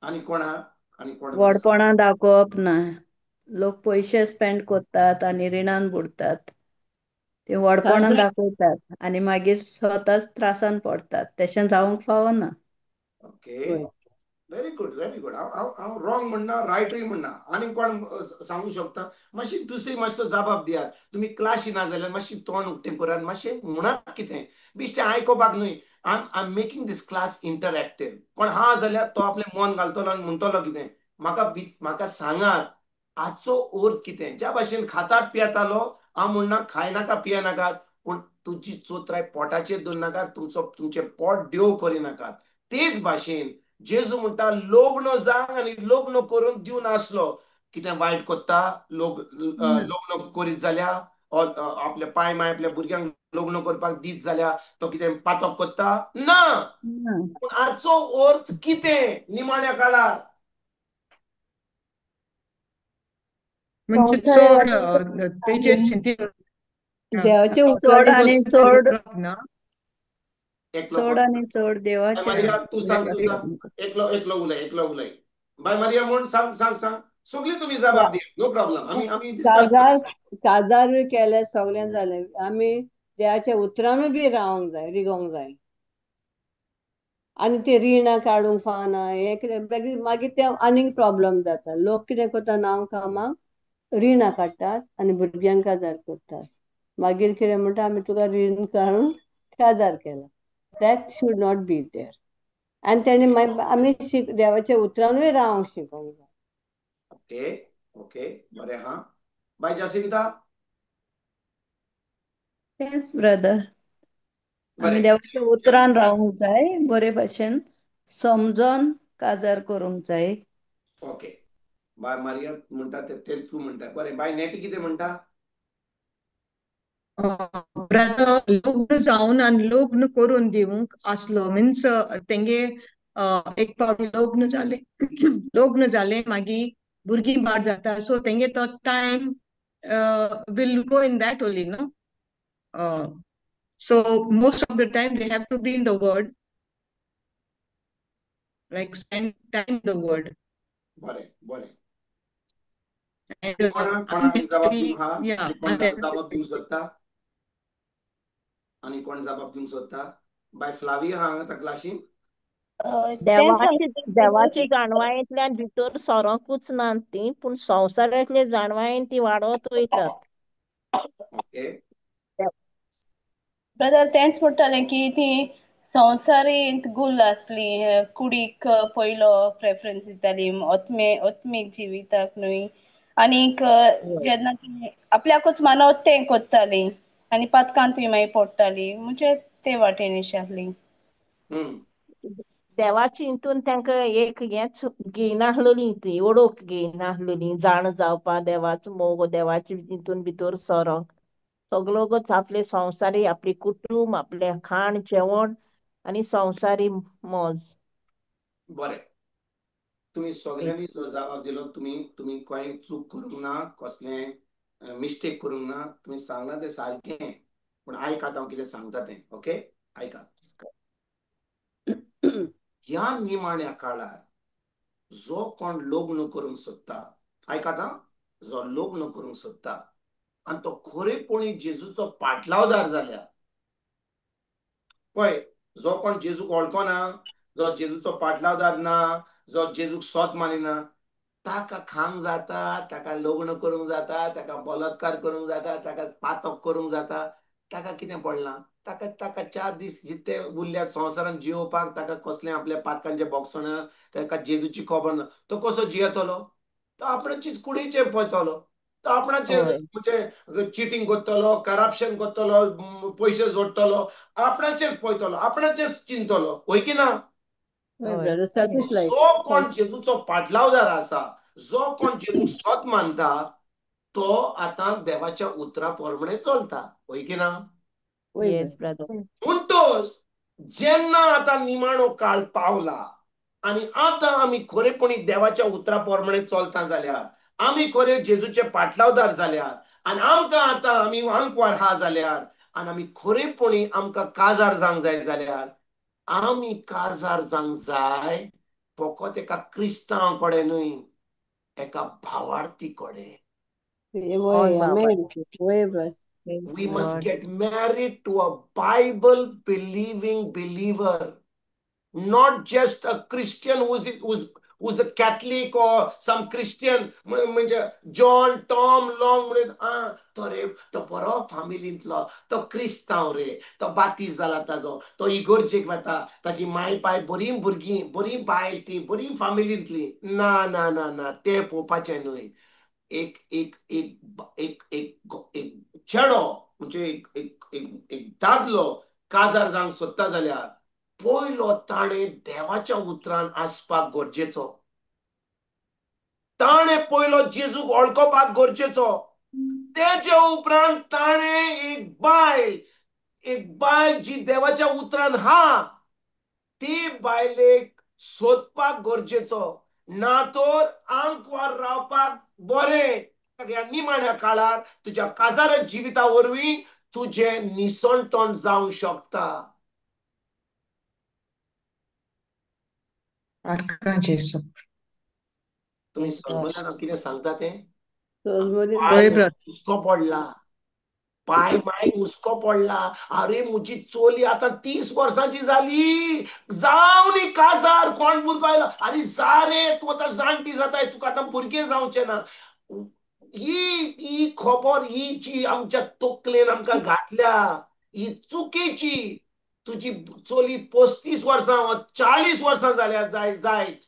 आनी कोण आहा? आनी कोण? व्हडपणां दाखोवप ना. लोक पयशे स्पेंड करतात आनी रिणान बुडतात, ते व्हडपणां दाखयतात आनी मागीर स्वताच त्रासान पडतात. तशें जावंक फावना. Okay, very good, very good. हांव हांव रॉंग म्हणना, रायटूय म्हणना. आनी कोण सांगू शकता? मातशी दुसरी मातसो जबाब दियात. तुमी क्लाशी ना जाल्यार मातशी तोंड उक्तें करात, मातशें म्हणात कितें बेश्टें आयकुपाक न्हय. I am making this class interactive. कोण हा जाल्यार तो आपलें मन घालतलो आनी म्हणटलो कितें म्हाका म्हाका सांगात हाचो अर्थ कितें. ज्या भाशेन खातात पियेतालो, हांव म्हणना खायनाका पियेनाकात, पूण तुजी चोत्राय पोटाचेर दवरनाकात, तुमचो तुमचें पोट देव करिनाकात. तेच भाशेन जेजू म्हणटा लग्न जावंक आनी लग्न करून दिवन आसलो कितें वायट कोत्ता लोक लग्न करीत जाल्यार, आपल्या पाय माय आपल्या भुरग्यांक लग्न करपाक दीत जाल्यार तो कितें पातक कोत्ता ना. पूण हाचो अर्थ कितें निमाण्या काळार? म्हणजे चड तेचेर देवाचे चड आनी चड चड आनी चड देवाचे. तूं सांग, तूं सांग, एकलो एकलो उलय, एकलो उलय. बाय मारिया म्हूण सांग सांग सांग. सगळी तुमी जबाब दिया, नो प्रॉब्लम. आमी आमी काजार काजारूय केले, सगळें जालें. आमी देवाच्या उतरानूय बी रावंक जाय, रिगोंक जाय. आनी ते रिणां काडूंक फावना, हें कितें मागीर ते आनीक प्रॉब्लम जाता. लोक कितें करता, नांव कामाक रिणां काडटात आनी भुरग्यांक काजार करतात. मागीर कितें म्हणटा, आमी तुका रीण काडून काजार केला. That should not be there. आनी तेणी मागीर आमी देवाच्या उतरानूय रावंक शिकोंक जाय. ओके ओके, बरें हा. बाय जासिंता. तेंच ब्रदर, आमी देवाच्या उतरान रावंक जाय, बरे भाशेन समजोन काजार करूंक जाय. ओके, बाय मारिया म्हणटा ते तूं म्हणटा. बरें बाय नेटी कितें म्हणटा? ब्रदर, लग्न जावन आनी लग्न करून दिवंक आसलो मिन्स तेंगे एक फावटी लग्न जालें, लग्न जालें मागीर भुरगीं बाळ जाता, सो तेंगे तो time will go in that only no. So most of the time they have to be in the word, like spend time the word. बरें बरें. कोणाक जबाब दिवंक हा? कोण जबाब दिवंक सोदता? आनी कोण जबाब दिवंक सोदता? बाय फ्लाविया हा आतां क्लासीन. देवाची जाणवायेंतल्यान भितर सरोंकूच ना ती, पूण संवसारांतले जाणवायेन ती वाडत वयतात. ओके ब्रदर, तेंच म्हणटालें की ती संवसारींत गुल्ल आसली, कुडीक पयलो प्रेफरन्स दिताली, आत्मे आत्मीक जिविताक न्हय. आनीक जेन्ना ती आपल्याकूच मानवत तें कोत्ताली आनी पातकान ती मागीर पडटाली, म्हणजे ते वाटेन आसली. देवाची हितून तांकां एक हेंच घेयनासलेली, ती ओळख घेयनासलेली, जाण जावपा देवाचो मोग, देवाची हितून भितर सरोंक. सगळोच आपले संवसारी, आपली कुटूंब, आपलें खाण जेवण आनी संवसारी मौज. बरें, तुमी सगळ्यांनी जो जबाब दिलो, तुमी तुमी कांय चूक करूंक ना, कसलें मिस्टेक करूंक ना, तुमी सांगलां तें सारकें. पूण आयकात हांव कितें सांगता तें. ओके, आयकात. ह्या निमाण्या काळार जो कोण लग्न करूंक सोदता, आयकात आं, जो लग्न करूंक सोदता आनी तो खरेपणी जेजूचो पाटलावदार जाल्यार, पळय जो कोण जेजूक वळखना, जो जेजूचो पाटलावदार ना, जो जेजूक सोत मानिना, ताका खांक जाता, ताका लग्न करूंक जाता, ताका बलात्कार करूंक जाता, ताका पातक करूंक जाता, ताका कितें पडलां? ताका ताका 4 दीस जिते उरल्यात संवसारान जियोवपाक, ताका कसलें आपल्या पातकांचें बोगसण, ताका जेजूची खबर ना, तो कसो जियेतलो? तो आपणाचीच कुडीचेर पळयतलो, तो आपणाचेर म्हणजे चिटींग करतलो, करप्शन करतलो, पयशे जोडटलो, आपणाचेच पळयतलो, आपणाचेच चिंतलो, वय की ना? जो कोण जेजूचो पाटलावदार आसा, जो कोण जेजूक सोत मानता, तो आतां देवाच्या उतरा प्रमाणे चलता, वय की ना? म्हणटच जेन्ना आतां निमाणो काळ पावला आनी आतां आमी खरेपणी देवाच्या उतरा प्रमाणे चलता जाल्यार, आमी खरे जेजूचे पाटलावदार जाल्यार, आनी आमकां आतां आमी आंकवार आहा जाल्यार, आनी आमी खरेपणी आमकां काजार जावंक जाय जाल्यार, आमी काजार जावंक जाय फकत एका क्रिस्तांव कडेन न्हय, एका भावार्थी कडेन. We must get married to a Bible believing believer, not just a Christian who's a Catholic or some Christian, म्हणजे जॉन टॉम लॉंग म्हणून तो रे तो बरो फामिलींतलो, तो क्रिस्तांव रे, तो बातीस जाला ताजो, तो इगोर्जेक वता, ताजी माय पाय बरीं भुरगीं, बरीं बायल, ती बरीं फामिलींतली. ना ना ना ना, तें पळोवपाचें न्हय. एक एक एक एक एक एक चेडो म्हणजे एक एक एक एक दादलो काजार जावंक सोदता जाल्यार पयलो ताणें देवाच्या उतरान आसपाक गरजेचो, ताणें पयलो जेजूक वळखोवपाक गरजेचो, तेजे उपरांत ताणें एक बायल, एक बायल जी देवाच्या उतरान हा ती बायलेक सोदपाक गरजेचो. ना तर आंकवार रावपाक बरें. ह्या निमाण्या काळार तुज्या काजारा जिविता वरवीं तुजें निसणटण जावंक शकता. तुमी समजला कितें सांगता तें? हुस्को पडला, पाय माय हुस्को पडला, अरे म्हजी चोली आतां 30 वर्सांची जाली, जावनी काजार, कोण भुरगो आयलो, अरे जा रे तूं आतां जाणटी जाताय, तुका आतां भुरगें जावचें ना. ही ही खबर ही जी आमच्या तकलेन आमकां घातल्या ही चुकीची. तुजी चोली 35 वर्सां 40 वर्सां जाल्या जाय जायत,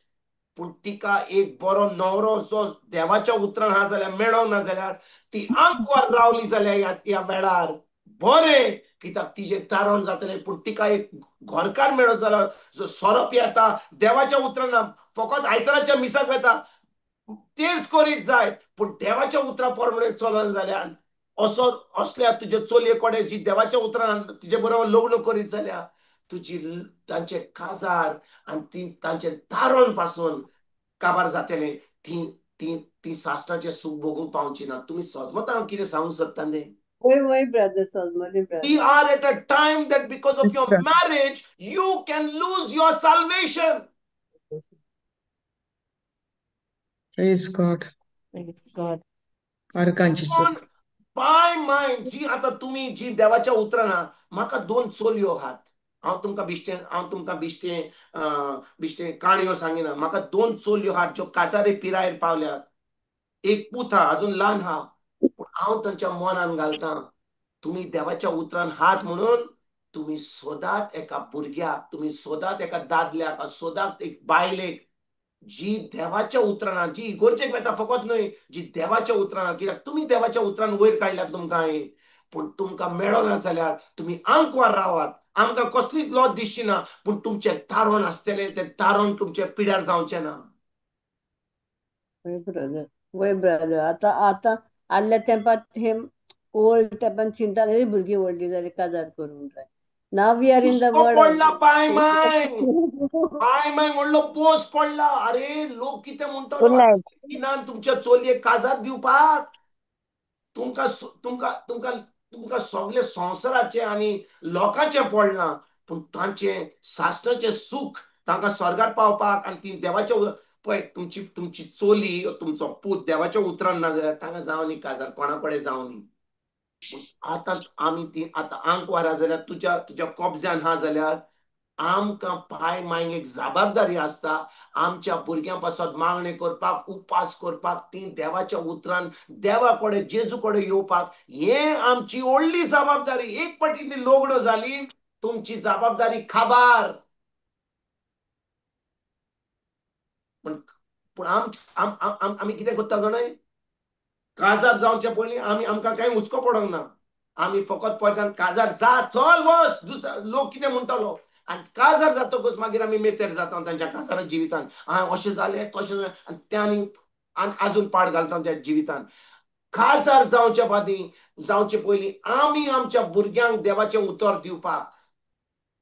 पूण तिका एक बरो न्हवरो जो देवाच्या उतरान आहा जाल्यार मेळोंक ना जाल्यार ती आंकवार रावली जाल्यार ह्या वेळार बरें, कित्याक तिजें तारण जातलें. पूण तिका एक घरकार मेळत जाल्यार जो सोरो पियेता, देवाच्या उतरान ना, फकत आयताराच्या मिसाक वता, तेच करीत जाय, पूण देवाच्या उतरा प्रमाणे चलना जाल्यार, असो असल्या तुजे चलये कडेन जी देवाच्या उतरान तुजे बरोबर लग्न करीत जाल्यार तुजी तांचे काजार आनी ती तांचे तारण पासून काबार जातलें. ती ती ती साश्टाचें सूख भोगूंक पावची ना. तुमी सजमता हांव कितें सांगूंक सोदता न्ही? We are at a time that because of your marriage you can lose your salvation. Praise God. Praise God. By mind जी आतां तुमी जी देवाच्या उतरान आहा, म्हाका 2 चलयो आहात, हांव तुमकां बिश्टें, हांव तुमकां बिश्टें बिश्टें काणयो सांगिना. म्हाका 2 चलयो आहात ज्यो काजारे पिरायेर पावल्यात, एक पूत आहा अजून ल्हान आहा, पूण हांव तांच्या मनान घालता तुमी देवाच्या उतरान हात म्हणून तुमी सोदात एका भुरग्याक, तुमी सोदात एका दादल्याक, सोदात एक बायलेक जी देवाच्या उतरान, जी इगोर्जेक वता फकत न्हय, जी देवाच्या उतरान, कित्याक तुमी देवाच्या उतरान वयर काडल्यात तुमकां हांवें, पूण तुमकां मेळना जाल्यार तुमी आंकवार रावात, आमकां कसलीच लॉज दिसची ना, पूण तुमचें तारण आसतलें, तें तारण तुमचें पिड्यार जावचें ना. वय ब्रदर, वय ब्रदर, आतां आतां आदल्या तेंपार हे ओल्ड तेंपान चिंता भुरगीं व्हडलीं जालीं काजार करूंक जाय. Now we are in the world. पडला पाय माय, पाय माय व्हडलो पोस पडला. अरे लोक कितें म्हणटलो, तुमच्या चलयेक काजार दिवपाक तुमकां तुमकां तुमकां तुमकां सगळे संवसाराचें आनी लोकांचें पडलां, पूण तांचें साश्टाचें सूख तांकां स्वर्गार पावपाक आनी ती देवाच्या. पळय तुमची तुमची चोली तुमचो पूत देवाच्या उतरान ना जाल्यार तांकां जावं न्ही काजार, कोणा कडेन जावं न्ही. आतां आमी ती आतां आंकवार आहा जाल्यार तुज्या तुज्या कब्जान आहा जाल्यार आमकां पाय मांयक एक जबाबदारी आसता आमच्या भुरग्यां पासत मागणें करपाक, उपास करपाक, ती देवाच्या उतरान देवा कडेन जेजू कडेन येवपाक. हें आमची व्हडली जबाबदारी. एक पाटी ती लग्न जाली तुमची जबाबदारी खाबार. पण पूण आमी कितें करता जाणाय, काजार जावचे पयलीं आमी आमकां कांय हुस्को पडोंक ना. आमी फकत पळयता काजार जा चल वच, दुसरो लोक कितें म्हणटलो. आनी काजार जातकूच मागीर आमी मेतेर जाता तांच्या काजारा जिवितान. आं अशें जालें तशें जालें आनी ते आनी आजून पाड घालता त्या जिवितान. काजार जावच्या बादी जावचे पयलीं आमी आमच्या भुरग्यांक देवाचें उतर दिवपाक,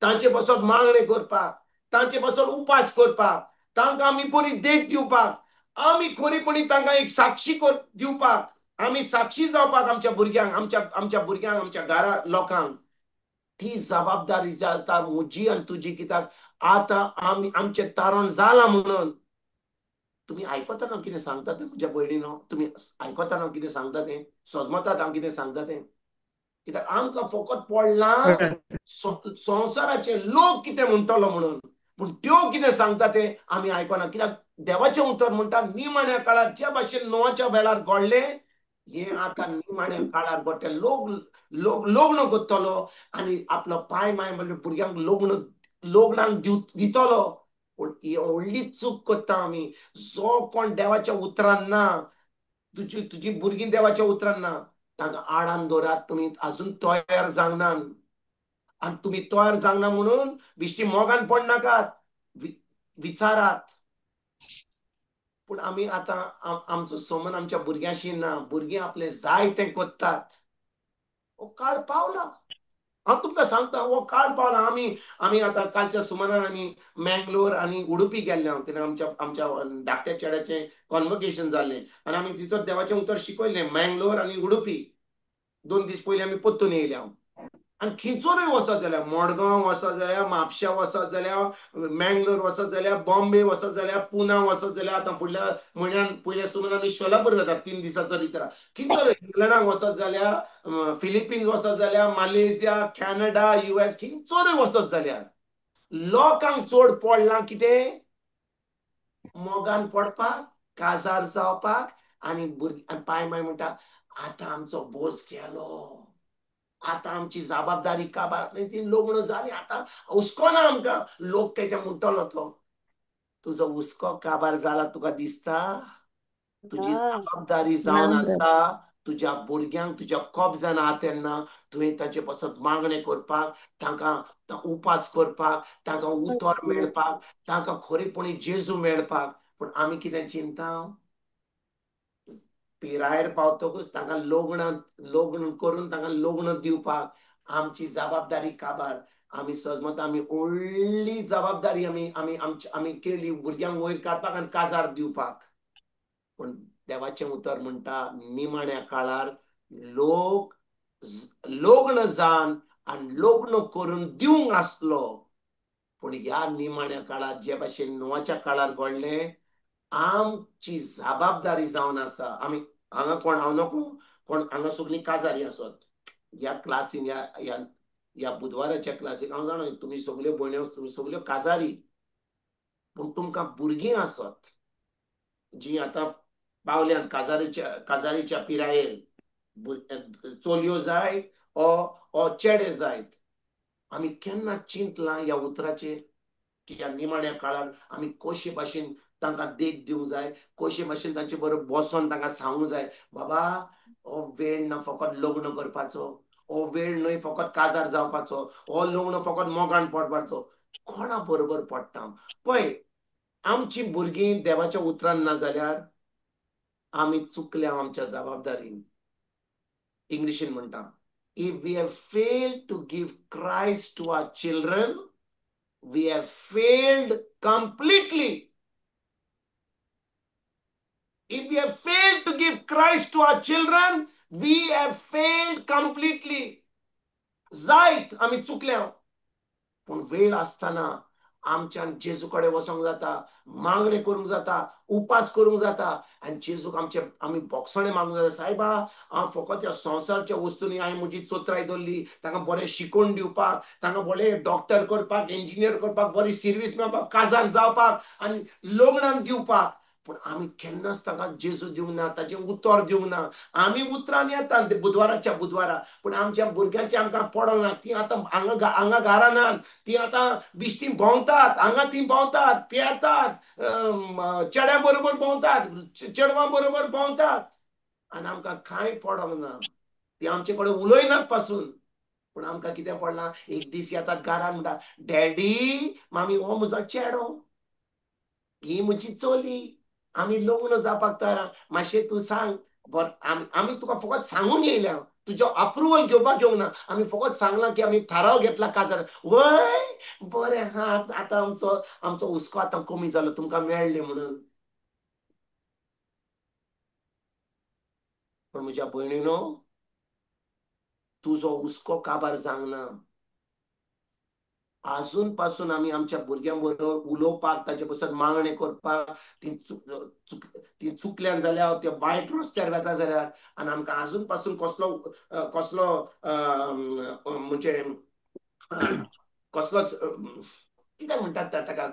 तांचे पासत मागणें करपाक, तांचे पासत उपास करपाक, तांकां आमी बरी देख दिवपाक, आमी खरीपणी तांकां एक साक्षी दिवपाक, आमी साक्षी जावपाक आमच्या भुरग्यांक, आमच्या आमच्या भुरग्यांक, आमच्या घरा लोकांक. ती जबाबदारी जाता म्हजी आनी तुजी. कित्याक आतां आमी आमचें तारण जालां म्हणून. तुमी आयकता ना कितें सांगता तें म्हज्या भयणीनो? तुमी आयकता ना कितें सांगता तें? सजमतात हांव कितें सांगता तें? कित्याक आमकां फकत पडलां संवसाराचे लोक कितें म्हणटलो म्हणून, पूण त्यो कितें सांगता तें आमी आयकना. कित्याक देवाचें उतर म्हणटा निमाण्या काळार ज्या भाशेन नोवाच्या वेळार घडलें हें आतां निमाण्या काळार घडटें. लोक लोक लग्न करतलो आनी आपलो पाय माय म्हणजे भुरग्यांक लग्न लग्नाक दितलो. पूण ही व्हडली चूक करता आमी. जो कोण देवाच्या उतरान ना, तुजी तुजी भुरगीं देवाच्या उतरान ना, तांकां आडान दवरात. तुमी आजून तयार जावंक ना आनी तुमी तयार जावंक ना म्हणून बेश्टी मोगान पडनाकात, विचारात. पूण आमी आतां आमचो समन आमच्या भुरग्यांशी ना. भुरगीं आपलें जाय तें करतात. हो काळ पावला, हांव तुमकां सांगता, हो काळ पावला. आमी आमी आतां कालच्या सुमारान आमी मँगलोर आनी उडुपी गेल्ले हांव, कित्याक आमच्या आमच्या धाकट्या चेड्याचें कॉन्वोकेशन जाल्लें आनी आमी तिचो देवाचें उतर शिकयलें. मँगलोर आनी उडुपी 2 दीस पयलीं आमी परतून येयले हांव. आनी खंयसरूय वचत जाल्यार, मडगांव वचत जाल्यार, म्हापशा वचत जाल्यार, मँगलोर वचत जाल्यार, बॉम्बे वचत जाल्यार, पुना वचत जाल्यार, आतां फुडल्या म्हयन्यान पयल्या सुमार आमी शोलापूर वतात 3 दिसांचो रितरा. खंयसरूय इंग्लंडाक वचत जाल्यार, फिलिपिन्स वचत जाल्यार, मलेशिया, कॅनडा, US, खंयसरूय वचत जाल्यार लोकांक चड पडलां कितें? मोगान पडपाक, काजार जावपाक. आनी भुरगीं पाय माय म्हणटा आतां आमचो बोस गेलो, आतां आमची जबाबदारी काबार, ती लग्न जाली, आतां हुस्को ना आमकां. लोक कितें म्हणटलो तो. तुजो हुस्को काबार जाला तुका दिसता? तुजी जबाबदारी जावन आसा तुज्या भुरग्यांक तुज्या कब्जान आहा तेन्ना तुवें ताचे पासत मागणें करपाक, तांकां उपास करपाक, तांकां उतर मेळपाक, तांकां खरेपणी जेजू मेळपाक. पूण आमी कितें चिंता? पिरायेर पावतकूच तांकां लग्न लग्न करून तांकां लग्न दिवपाक आमची जबाबदारी काबार. आमी सजमत आमी व्हडली जबाबदारी आमी आमी आमची आमी केली भुरग्यांक वयर काडपाक आनी काजार दिवपाक. पूण देवाचें उतर म्हणटा निमाण्या काळार लोक लग्न जावन आनी लग्न करून दिवंक आसलो. पूण ह्या निमाण्या काळार जे भाशेन नोवाच्या काळार घडलें, आमची जबाबदारी जावन आसा. आमी हांगा कोण हांव नको कोण हांगा सगळीं काजारी आसत ह्या क्लासीन, ह्या ह्या ह्या बुधवाराच्या क्लासीक हांव जाणा तुमी सगल्यो भयण्यो, तुमी सगल्यो काजारी. पूण तुमकां भुरगीं आसत जीं आतां पावल्यान काजारीच्या काजारीच्या पिरायेर, चलयो जायत ओ चेडे जायत, आमी केन्ना चिंतलां ह्या उतराचेर की ह्या निमाण्या काळार आमी कशे भाशेन तांकां देख दिवंक जाय, कशे भाशेन तांचे बरोबर बसोन तांकां सांगूंक जाय, बाबा हो वेळ ना फकत लग्न करपाचो, हो वेळ न्हय फकत काजार जावपाचो, हो लग्न फकत मोगान पडपाचो. कोणा बरोबर पडटा? पळय आमची भुरगीं देवाच्या उतरान ना जाल्यार आमी चुकल्या आमच्या जबाबदारीन. इंग्लिशीन म्हणटा, if we have failed to give Christ to our children, we have failed completely. If we have failed to give Christ to our children, we have failed completely. जायत आमी चुकल्या, पूण वेळ आसतना आमच्यान जेजू कडेन वचोंक जाता, मागणें करूंक जाता, उपास करूंक जाता आनी जेजूक आमचे आमी बोगसणें मागूंक जाता. सायबा, हांव फकत ह्या संवसारच्या वस्तूंनी हांवें म्हजी चोत्राय दवरली, तांकां बरें शिकोवन दिवपाक, तांकां बरें डॉक्टर करपाक, इंजिनियर करपाक, बरी सर्वीस मेळपाक, काजार जावपाक आनी लग्नाक दिवपाक. पूण आमी केन्नाच तांकां जेजू दिवंक ना, ताचें उतर दिवंक ना. आमी उतरान येता बुधवाराच्या बुधवारा, पूण आमच्या भुरग्यांचें आमकां पडोंक ना. तीं आतां हांगा हांगा घरा नात, तीं आतां बिश्टीं भोंवतात, हांगा तीं भोंवतात, पियेतात, चेड्या बरोबर भोंवतात, चेडवां बरोबर भोंवतात आनी आमकां कांय पडोंक ना. तीं आमचे कडेन उलयनात पासून. पूण आमकां कितें पडलां, एक दीस येतात घरान म्हणटा, डॅडी मामी हो म्हजो चेडो, ही म्हजी चली, आमी लग्न जावपाक तयार, मातशें तूं सांग. बरें, आमी तुका फकत सांगून येयल्या, तुजो अप्रुवल घेवपाक येवंक ना, आमी फकत सांगलां की आमी थाराव घेतला काजार. वय बरें हा, आतां आमचो आमचो हुस्को आतां कमी जालो, तुमकां मेळ्ळें म्हणून. पूण म्हज्या भयणीनो, तुजो हुस्को काबार जावंक ना. आजून पासून आमी आमच्या भुरग्यां बरोबर उलोवपाक, ताचे पासून मागणें करपाक, ती चुकल्यान जाल्यार, ते वायट रस्त्यार वता जाल्यार आनी आमकां आजून पासून कसलो कसलो म्हणजे कसलोच कितें म्हणटात ताका,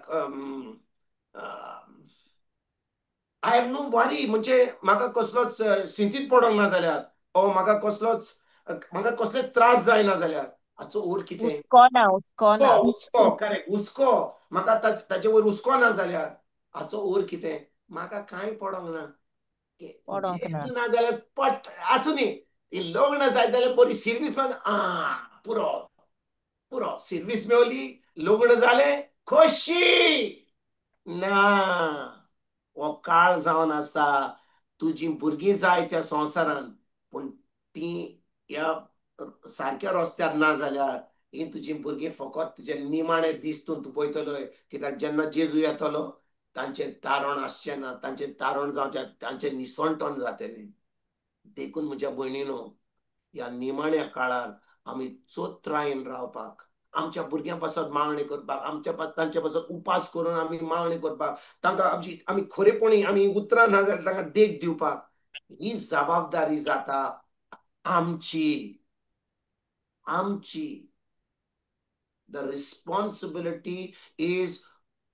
I have no वरी, म्हणजे म्हाका कसलोच सिंतीत पडोंक ना जाल्यार, ओ म्हाका कसलोच म्हाका कसले त्रास जायना जाल्यार हाचो ओर कितें, हुस्को ना, हुस्को ना, हुस्को, करेक्ट, हुस्को, म्हाका ताचे वयर हुस्को ना जाल्यार हाचो ओर कितें, म्हाका कांय पडोंक ना. जेजू ना जाल्यार पट आसूं न्ही, ती लग्न जाय जाल्यार बरी सिर्वीस आ पुरो पुरो सिर्वीस मेवली, लग्न जालें, खोशी ना. हो काळ जावन आसा, तुजी भुरगीं जाय त्या संवसारान, पूण ती ह्या सारक्या रस्त्यार ना जाल्यार ही तुजी भुरगीं फकत तुजे निमाणे दीस तूं पळयतलोय. कित्याक जेन्ना जेजू येतलो तांचें तारण आसचें ना, तांचें तारण जावचें, तांचें निसणटण जातलें. देखून म्हज्या भयणीनो, ह्या निमाण्या काळार आमी चोत्रायेन रावपाक, आमच्या भुरग्यां पासत मागणें करपाक, आमच्या तांच्या पासत उपास करून आमी मागणें करपाक, तांकां आमची आमी खरेपणी आमी उतरां ना जाल्यार तांकां देख दिवपाक, ही जबाबदारी जाता आमची आमची. The responsibility is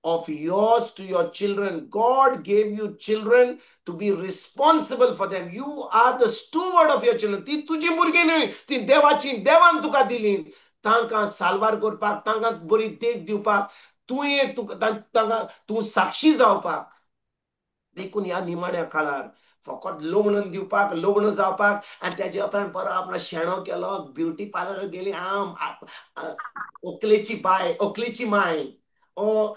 of yours to your children. God gave you children to be responsible for them. You are the steward of your children. ती तुजी भुरगीं न्हय, ती देवाची, देवान तुका दिली. तांकां साल्वार करपाक, तांकां बरी देख दिवपाक, तुवें तांकां तूं साक्षी जावपाक. देखून ह्या निमाण्या काळार फकत लग्न दिवपाक, लग्न जावपाक आनी तेजे उपरांत बरो आपलो शेणो केलो, ब्युटी पार्लर गेली, आम ओकलेची बाय, ओकलेची माय, ओ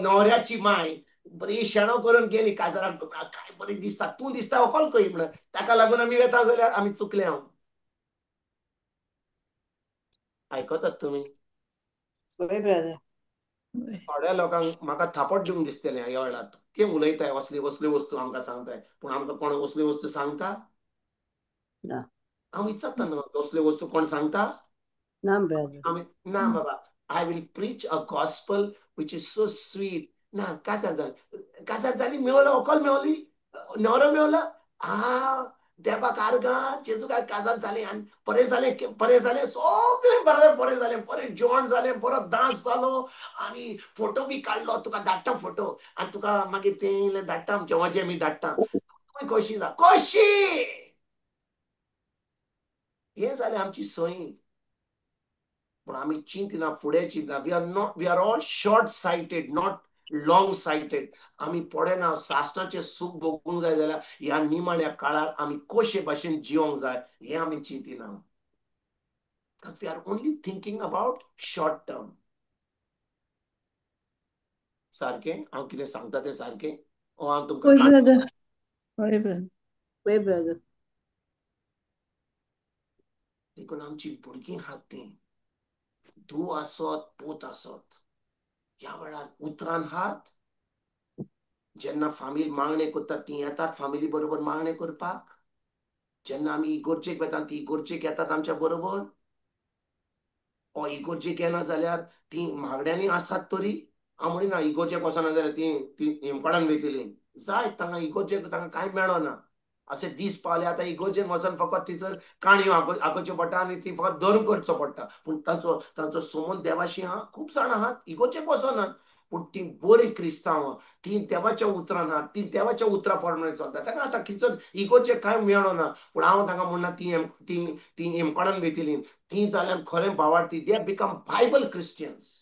न्हवऱ्याची माय बरी शेणो करून गेली काजाराक, काय बरी दिसता, तूं दिसता व्हंकल कही म्हणून. ताका लागून आमी वेता जाल्यार आमी चुकले. हांव आयकतात तुमी? थोड्या लोकांक म्हाका थापट दिवंक दिसतलें ह्या वेळार, ते उलयताय असली असल्यो वस्तू आमकां सांगताय, पूण आमकां कोण असल्यो वस्तू सांगता? हांव विचारता न्हू, असल्यो वस्तू कोण सांगता? ना ना बाबा. I will preach a gospel which is so sweet. ना काजार जाली, काजार जाली, मेवलो व्हंकल मेवली, न्हवरो मेवलो, आ देवाक आर्गां, जेजूक काजार जालें आनी बरें जालें, बरें जालें, सगळें बरें बरें जालें, बरें जेवण जालें, बरो डांस जालो आनी फोटो बी काडलो, तुका धाडटा फोटो आनी तुका मागीर तें धाडटा, जेवणाचें आमी धाडटा, तुमी खोशी जा, खोशी. हें जालें आमची संय. पूण आमी चिंतना, फुडें चिंतना. We are not, we are all short sighted, not long sighted. आमी पळयना सासणाचें सूख भोगूंक जाय जाल्यार ह्या निमाण्या काळार आमी कशे भाशेन जिवंक जाय हें आमी चिंतिना. We are only thinking about short term. सारकें हांव कितें सांगता तें सारकें? हांव तुमकां देखून आमची भुरगीं आहात तीं, धूव आसत पूत आसत, ह्या वेळार उतरान हात. जेन्ना फामील मागणें करतात ती येतात फामिली बरोबर मागणें करपाक, जेन्ना आमी इगोर्जेक वता ती इगोर्जेक येतात आमच्या बरोबर. ओ इगोर्जेक येना जाल्यार ती मागण्यांनी आसात तरी हांव म्हणिना इगोर्जेक वचना जाल्यार ती ती हेमकोडान वयतली जायत तांकां इगोर्जेक तांकां कांय मेळना अशे दीस पावले आतां इगोर्जेन वचून फकत थंयसर काणयो आगोवच्यो पडटा आनी ती फकत धर्म करचो पडटा. पूण तांचो तांचो समज देवाशी आहा खूब जाणां आहात इगोर्जेक वचनात पूण ती बरी क्रिस्तांव ती देवाच्या उतरान आहात ती देवाच्या उतरा प्रमाणे चलता. तांकां आतां खंयसर इगोर्जेक कांय मेळना पूण हांव तांकां म्हणना ती ती ती हेमकोडान वयतली ती जाल्यार खरें भावार्थी they become Bible Christians.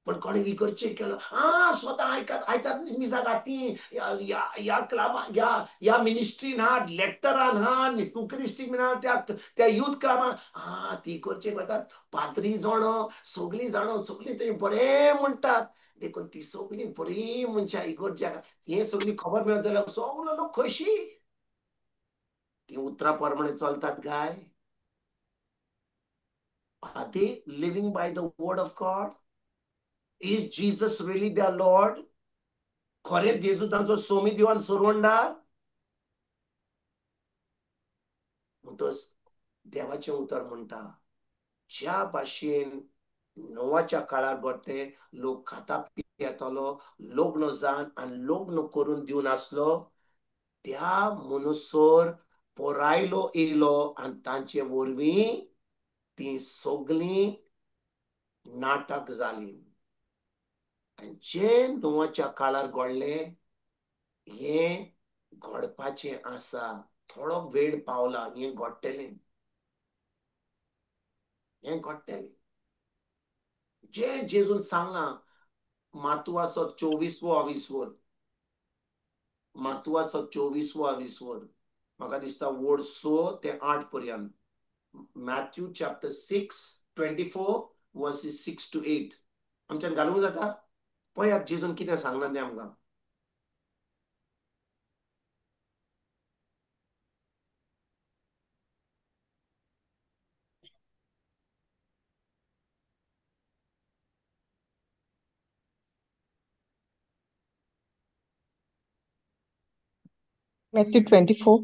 पण कोणें इगर्जेक गेलो आं स्वता आयकात आयतात मिसाक ती ह्या क्लबान ह्या ह्या मिनिस्ट्रीन आहात लेक्टरान आहा टुकरिस्टीक बीन आहा त्या त्या यूथ क्लबान आं ती इगर्जेक वतात पाद्री जाणो सगळीं जाणो सगळीं थंय बरें म्हणटात देखून ती सगळीं बरीं मनशां इगर्ज्याक हें सगळी खबर मेळत जाल्यार सगलो लोक खोशी ती उतरां प्रमाणे चलतात काय? Are they living by the word of God? Is Jesus really their Lord? खरें जेजू तांचो सोमी दिवान सोरवंडार? म्हणटच देवाचें उतर म्हणटा ज्या भाशेन नोवाच्या काळार घडटें लोक खाता पियेतालो लग्न जावन आनी लग्न करून दिवन आसलो त्या मनसर पोरायलो येयलो आनी तांचे वरवीं ती सगळीं नाटक जालीं. आनी जें नोवाच्या काळार घडलें हें घडपाचें आसा. थोडो वेळ पावला हें घडटलें हें घडटलें. जें जेजून सांगलां मातुवाचो 24वो आविस्वर मातुवाचो 24वो आविस्वर म्हाका दिसता वोर्ड 6 ते 8 पर्यंत मॅथ्यू चॅप्टर 6 24 वर्सीस 6 to 8 आमच्यान घालूंक जाता? पळयात जेजून कितें सांगलां तें आमकां. Matthew 24,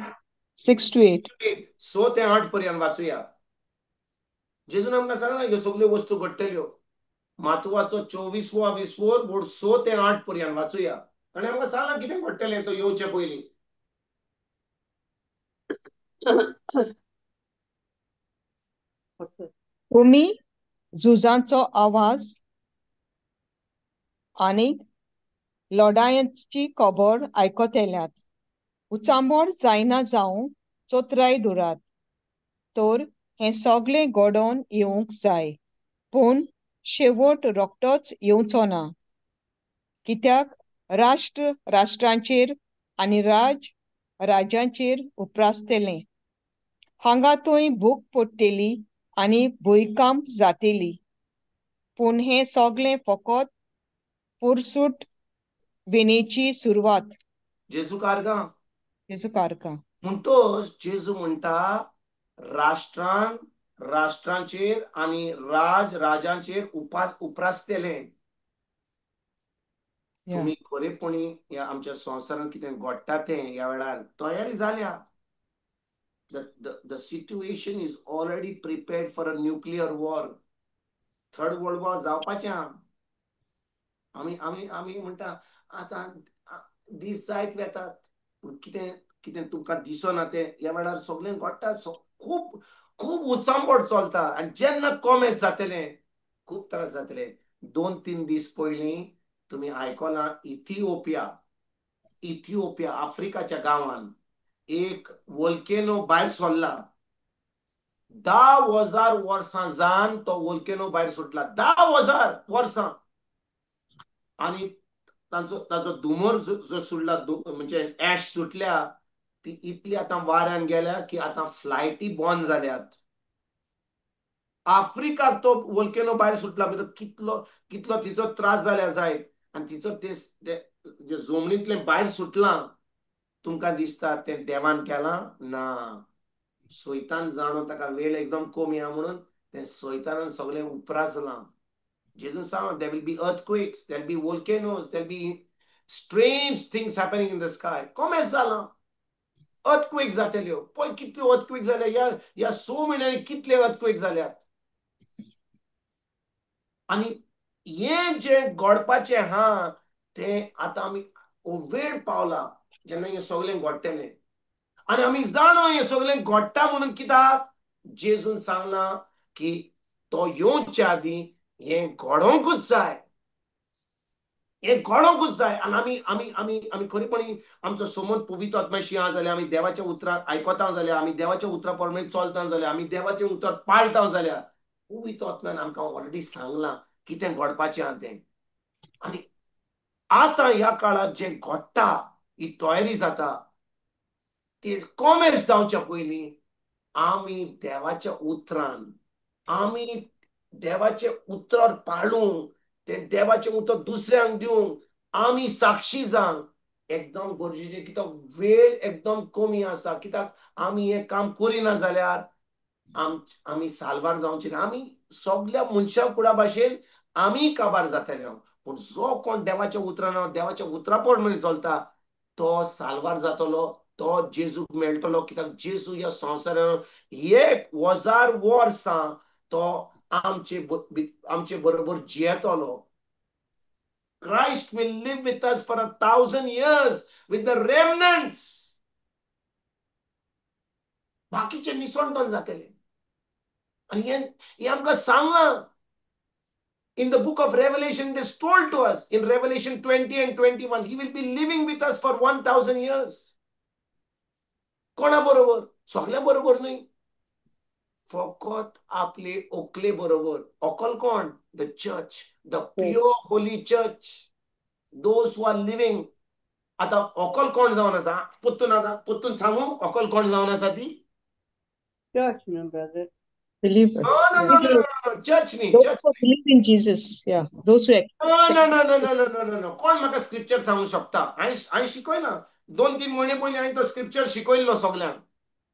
6 to 8. 6 ते 8 पर्यंत वाचूया. जेजून आमकां सांगलां ह्यो सगल्यो वस्तू घडटल्यो. मातुवाचो 24वो आविस्वर बोर्ड 6 ते 8 पर्यंत वाचूया. आनी आमकां सांगलां कितें घडटलें तो येवचे पयलीं. तुमी झुजांचो आवाज आनी लढायांची खबर आयकतल्यात. उचांबळ जायना जावंक चोत्राय दुरात तर हें सगळें घडोवन येवंक जाय पूण शेवट रोखडोच येवचो ना. कित्याक राष्ट्र राष्ट्रांचेर आनी राज राज्यांचेर उप्रासतलें. हांगा थंय भूक पडटली आनी भुंयकांप जातली पूण हें सगळें फकत पुरसूट वेणेची सुरवात. जेजू कारगां जेजू कारगां म्हणटोच जेजू म्हणटा राष्ट्रान राष्ट्रांचेर आनी राज राजांचेर उप्रासतलें. तुमी खरेपणी ह्या आमच्या संवसारांत कितें घडटा तें ह्या वेळार तयारी जाल्या. The situation is already prepared for a nuclear war. Third world war जावपाचें आहा. आमी आमी आमी म्हणटा आतां दीस जायत वेतात पूण कितें कितें तुमकां दिसना तें ह्या वेळार सगळें घडटा. खूब खूब उचांबळ चलता आनी जेन्ना कॉमेस जातलें खूब त्रास जातले. 2-3 दीस पयलीं तुमी आयकलां इथिओपिया इथिओपिया आफ्रिकाच्या गांवान एक वोल्केनो भायर सरला. 10,000 वर्सां जावन तो वोल्केनो भायर सुटला. 10,000 वर्सां आनी तांचो ताचो धुमर जो सुटला म्हणजे एश सुटल्या ती इतली आतां वाऱ्यान गेल्या की आतां फ्लायटी बंद जाल्यात. आफ्रिकाक तो वोल्केनो भायर सुटला म्हणजे कितलो कितलो तिचो त्रास जाल्या जायत आनी तिचो ते जमनींतलें भायर सुटलां. तुमकां दिसता तें देवान केलां ना, सैतान जाणो ताका वेळ एकदम कमी आहा म्हणून तें सैतानान सगळें उप्रासलां. जेजून सांगलां there will be earthquakes, there will be volcanoes, there will be strange things happening in the sky. कोमेस जालां. अर्थक्वेक जातल्यो. पळय कितल्यो अर्थक्वेक जाल्या ह्या ह्या 6 म्हयन्यांनी, कितले अर्थक्वेक जाल्यात. आनी हें जें घडपाचें आहा तें आतां आमी वेळ पावला जेन्ना हें सगळें घडटलें. आनी आमी जाणो हें सगळें घडटा म्हणून, कित्याक जेजून सांगलां की तो येवच्या आदीं हें घडोवंकूच जाय, हें घडोवंकूच जाय. आनी आमी आमी आमी आमी खरेपणी आमचो समज पवित्र आत्म्याशी आहा जाल्यार, आमी देवाच्या उतराक आयकता जाल्यार, आमी देवाच्या उतरा प्रमाणे चलता जाल्यार, आमी देवाचें उतर पाळटा जाल्यार, पवित्र आत्म्यान आमकां ऑलरेडी सांगलां कितें घडपाचें आहा तें. आनी आतां ह्या काळार जें घडटा, ही तयारी जाता, ती कॉमेर्स जावच्या पयलीं आमी देवाच्या उतरान, आमी देवाचें उतर पाळूंक, तें देवाचें उतर दुसऱ्यांक दिवंक आमी साक्षी जावंक एकदम गरजेचें. कित्याक वेळ एकदम कमी आसा. कित्याक आमी हें काम करिना जाल्यार आमी साल्वार जावचे ना. आमी सगल्या मनशां कुडा भाशेन आमी काबार जातले. पूण जो कोण देवाच्या उतरान, देवाच्या उतरा प्रमाणे चलता तो साल्वार जातलो, तो जेजूक मेळटलो. कित्याक जेजू ह्या संवसारान 1000 वर्सां तो आमचे आमचे बरोबर जियेतलो. Christ will live with us for 1000 years with the remnants. बाकीचे निसणटन जातले. आनी हें आमकां सांगलां. In the book of Revelation, it is told to us in Revelation 20 and 21, he will be living with us for 1000 years. कोणा बरोबर? सगळ्यां बरोबर न्हय, फकत आपले ओकले बरोबर. ओकल कोण? The church, the pure holy church, those who are living. आतां ओकल कोण जावन आसा? पोत्तून आतां पोत्तून सांगू ओकल कोण जावन आसा ती? चर्च न्हू brother. Believers. No, no, no, no, no, no. Church न्ही, Those church. who believe in Jesus. Yeah. Those who No, no, accept. no, no, no, no, no, no, no. कोण म्हाका स्क्रिप्चर सांगू शकता? हांवें शिकयला 2-3 म्हयने पयलीं हांवें तो स्क्रिप्चर शिकयल्लो सगल्यांक.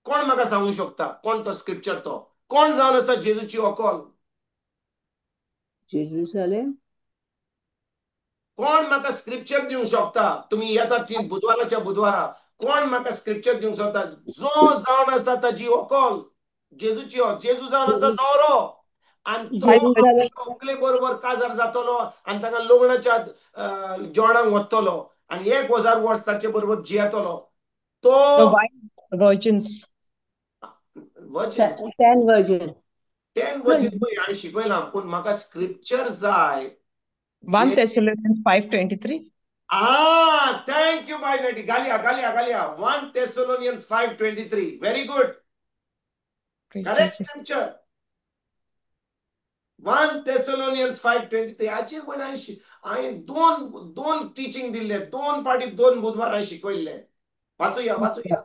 कोण म्हाका सांगू शकता कोण तो स्क्रिप्चर? तो कोण जावन आसा जेजूची ओकल? जेजू जाले. कोण म्हाका स्क्रिप्चर दिवंक शकता? तुमी येतात ती बुधवाराच्या बुधवारा, कोण म्हाका स्क्रिप्चर दिवंक शकता? जो जावन आसा ताजी ओकल जेजूची, जेजू जावन आसा न्हवरो, आनी तो ओकले बरोबर काजार जातलो आनी ताका लग्नाच्या जेवणाक वतलो आनी 1000 वर्स ताचे बरोबर जियेतलो. तो virgins. 10 virgin. 10 virgin हांवें शिकयलां, पूण म्हाका स्क्रिप्चर जाय. 1 Thessalonians 5:23. Ah, thank you, my lady. Galia, Galia, Galia. 1 Thessalonians 5:23. Very good. Correct scripture. 1 Thessalonians 5:23. हाचेर वयर हांवें दोन टिचींग दिल्ले, 2 पार्टी 2 बुधवार हांवें शिकयल्ले. वाचुया, वाचुया.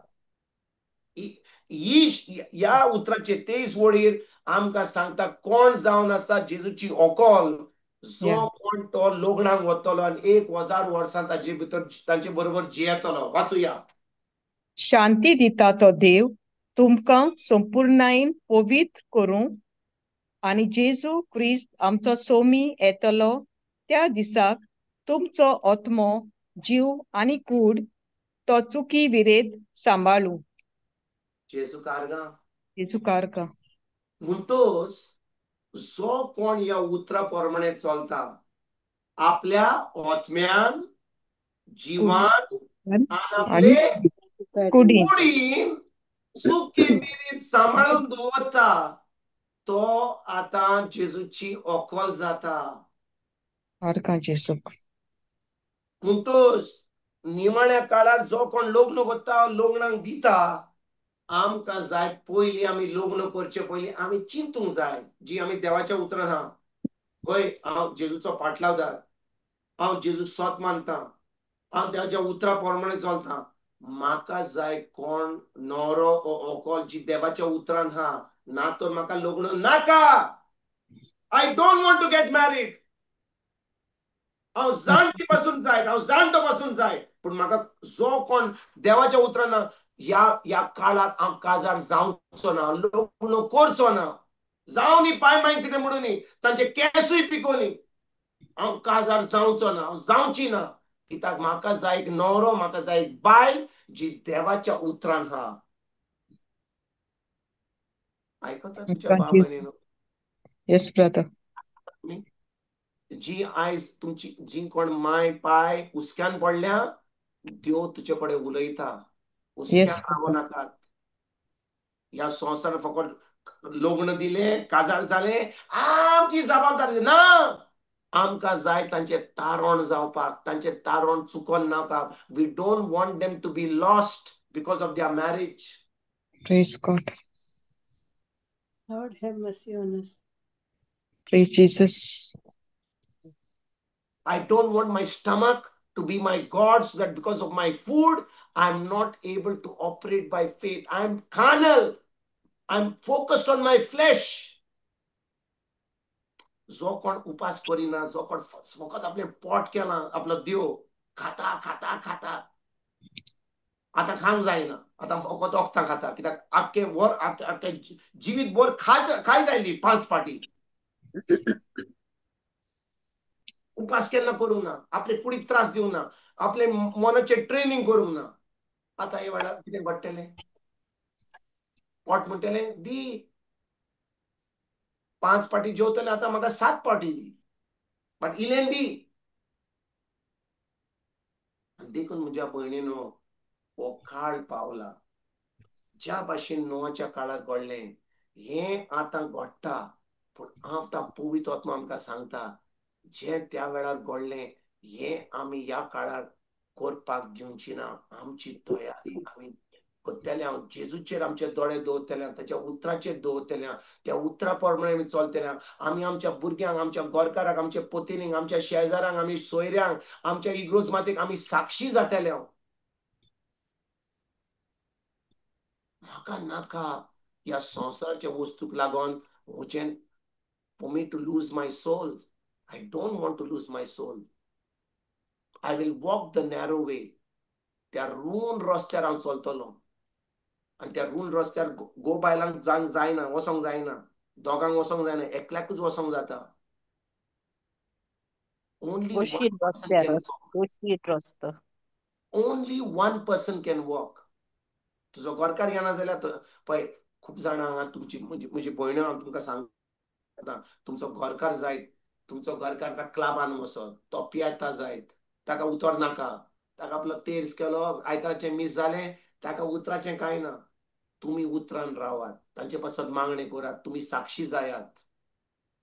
ही ह्या उतराचे 23 वडीर आमकां सांगता कोण जावन आसा जेजूची ओकल, जो कोण तो लग्नाक वतलो आनी 1000 वर्सां ताजे भितर तांचे बरोबर जियेतलो. वाचुया. शांती दिता तो देव तुमकां संपूर्णायेन पवित्र करूं आनी जेजू क्रिस्त आमचो सोमी येतलो त्या दिसाक तुमचो आत्मो, जीव आनी कूड तो चुकी विरेत सांबाळू. जेजू कारगा, जेजू कारगा. म्हणटोच जो कोण ह्या उतरा प्रमाणे चलता आपल्या आत्म्यान, जिवान आनी आपले कुडीन चुकी मिरीत सांबाळून दवरता तो आतां जेजूची ओकल जाता. म्हणटोच निमाण्या काळार जो कोण लग्न करता, लग्नाक दिता, आमकां जाय पयलीं आमी लग्न करचे पयलीं आमी चिंतूंक जाय जी आमी देवाच्या उतरान आहा. हय, हांव जेजूचो पाटलावदार, हांव जेजूक सोत मानता, हांव देवाच्या उतरा प्रमाणे चलता, म्हाका जाय कोण न्हवरो ओकल जी देवाच्या उतरान आहा, ना तर म्हाका लग्न नाका. I don't want to get married. हांव जाणटी पासून जाय, हांव जाणटो पासून जाय, पूण म्हाका जो कोण देवाच्या उतरान ह्या ह्या काळार हांव काजार जावचो ना, लग्न करचो ना, जावं न्ही पांय माय कितें म्हणून न्ही, तांचे केंसूय पिकोवनी, हांव काजार जावचो ना, हांव जावची ना. कित्याक म्हाका जाय एक न्हवरो, म्हाका जाय एक बायल जी देवाच्या उतरान हा. आयकता तुमच्या भाव भयणीनो? Yes, brother. जी आयज तुमची जी कोण माय पाय हुस्क्यान पडल्या, देव तुजे कडेन उलयता. हुस्क्यान रावो नाकात. ह्या संवसारान फकत लग्न दिलें, काजार जालें, आमची जबाबदारी ना. आमकां जाय तांचें तारण जावपाक, तांचें तारण चुकोन नाका. We don't want them to be lost because of their marriage. Praise God. Lord have mercy on us. Praise Jesus. I don't want my stomach to be my God, so that because of my food, I'm not able to operate by faith. I'm carnal. I'm focused on my flesh. जो कोण उपास करिना, जो कोण फकत आपलें पोट केलां, आपलो देव खाता खाता खाता, आतां खावंक जायना, आतां फकत वखदां खाता, कित्याक आख्खें वर आख्खें जिवीत भर खायत आयली 5 पाटी. उपास केन्ना करूंक ना, आपले कुडीक त्रास दिवंक ना, आपले मनाचें ट्रेनिंग करूंक ना. आतां हे वेळार कितें घडटलें? पोट म्हणटलें दी, 5 पाटी जेवतलें, आतां म्हाका 7 पाटी दी, बट इलें दी. देखून म्हज्या भयणीनो, हो काळ पावला. ज्या भाशेन नोआच्या काळार घडलें हें आतां घडटा. पूण आतां पवित्र आत्मा आमकां सांगता, जें त्या वेळार घडलें हें आमी ह्या काळार करपाक दिवची ना. आमची तयारी आमी करतले. हांव जेजूचेर आमचे दोळे दवरतले, ताच्या उतराचेर दवरतले, त्या उतरा प्रमाणे आमी चलतले. आमी आमच्या भुरग्यांक, आमच्या गोरकाराक, आमच्या पोतिनींक, आमच्या शेजारांक, आमी सोयऱ्यांक, आमच्या इग्रोज मातेक आमी साक्षी जातले. म्हाका नाका ह्या संवसाराच्या वस्तूक लागून म्हजें, for me to lose my soul. I don't want to lose my soul. I will walk the narrow way. त्या रूंद रस्त्यार हांव चलतलो. आनी त्या रूंद रस्त्यार गो बायलांक जावंक जायना, वचोंक जायना, दोगांक वचोंक जायना, एकल्याकूच वचोंक जाता. Only one person can walk. Only one person can walk. तुजो घरकार येना जाल्यार पळय, खूब जाणां हांगा तुमची म्हजी भयण हांव तुमकां सांगता, तुमचो घरकार जायत, तुमचो घरकार आतां क्लबान वचत, तो पियेता जायत, ताका उतर नाका, ताका आपलो तेर्स केलो, आयताराचें मीस जालें, ताका उतराचें कांय ना. तुमी उतरान रावात, तांचे पासत मागणें करात, तुमी साक्षी जायात.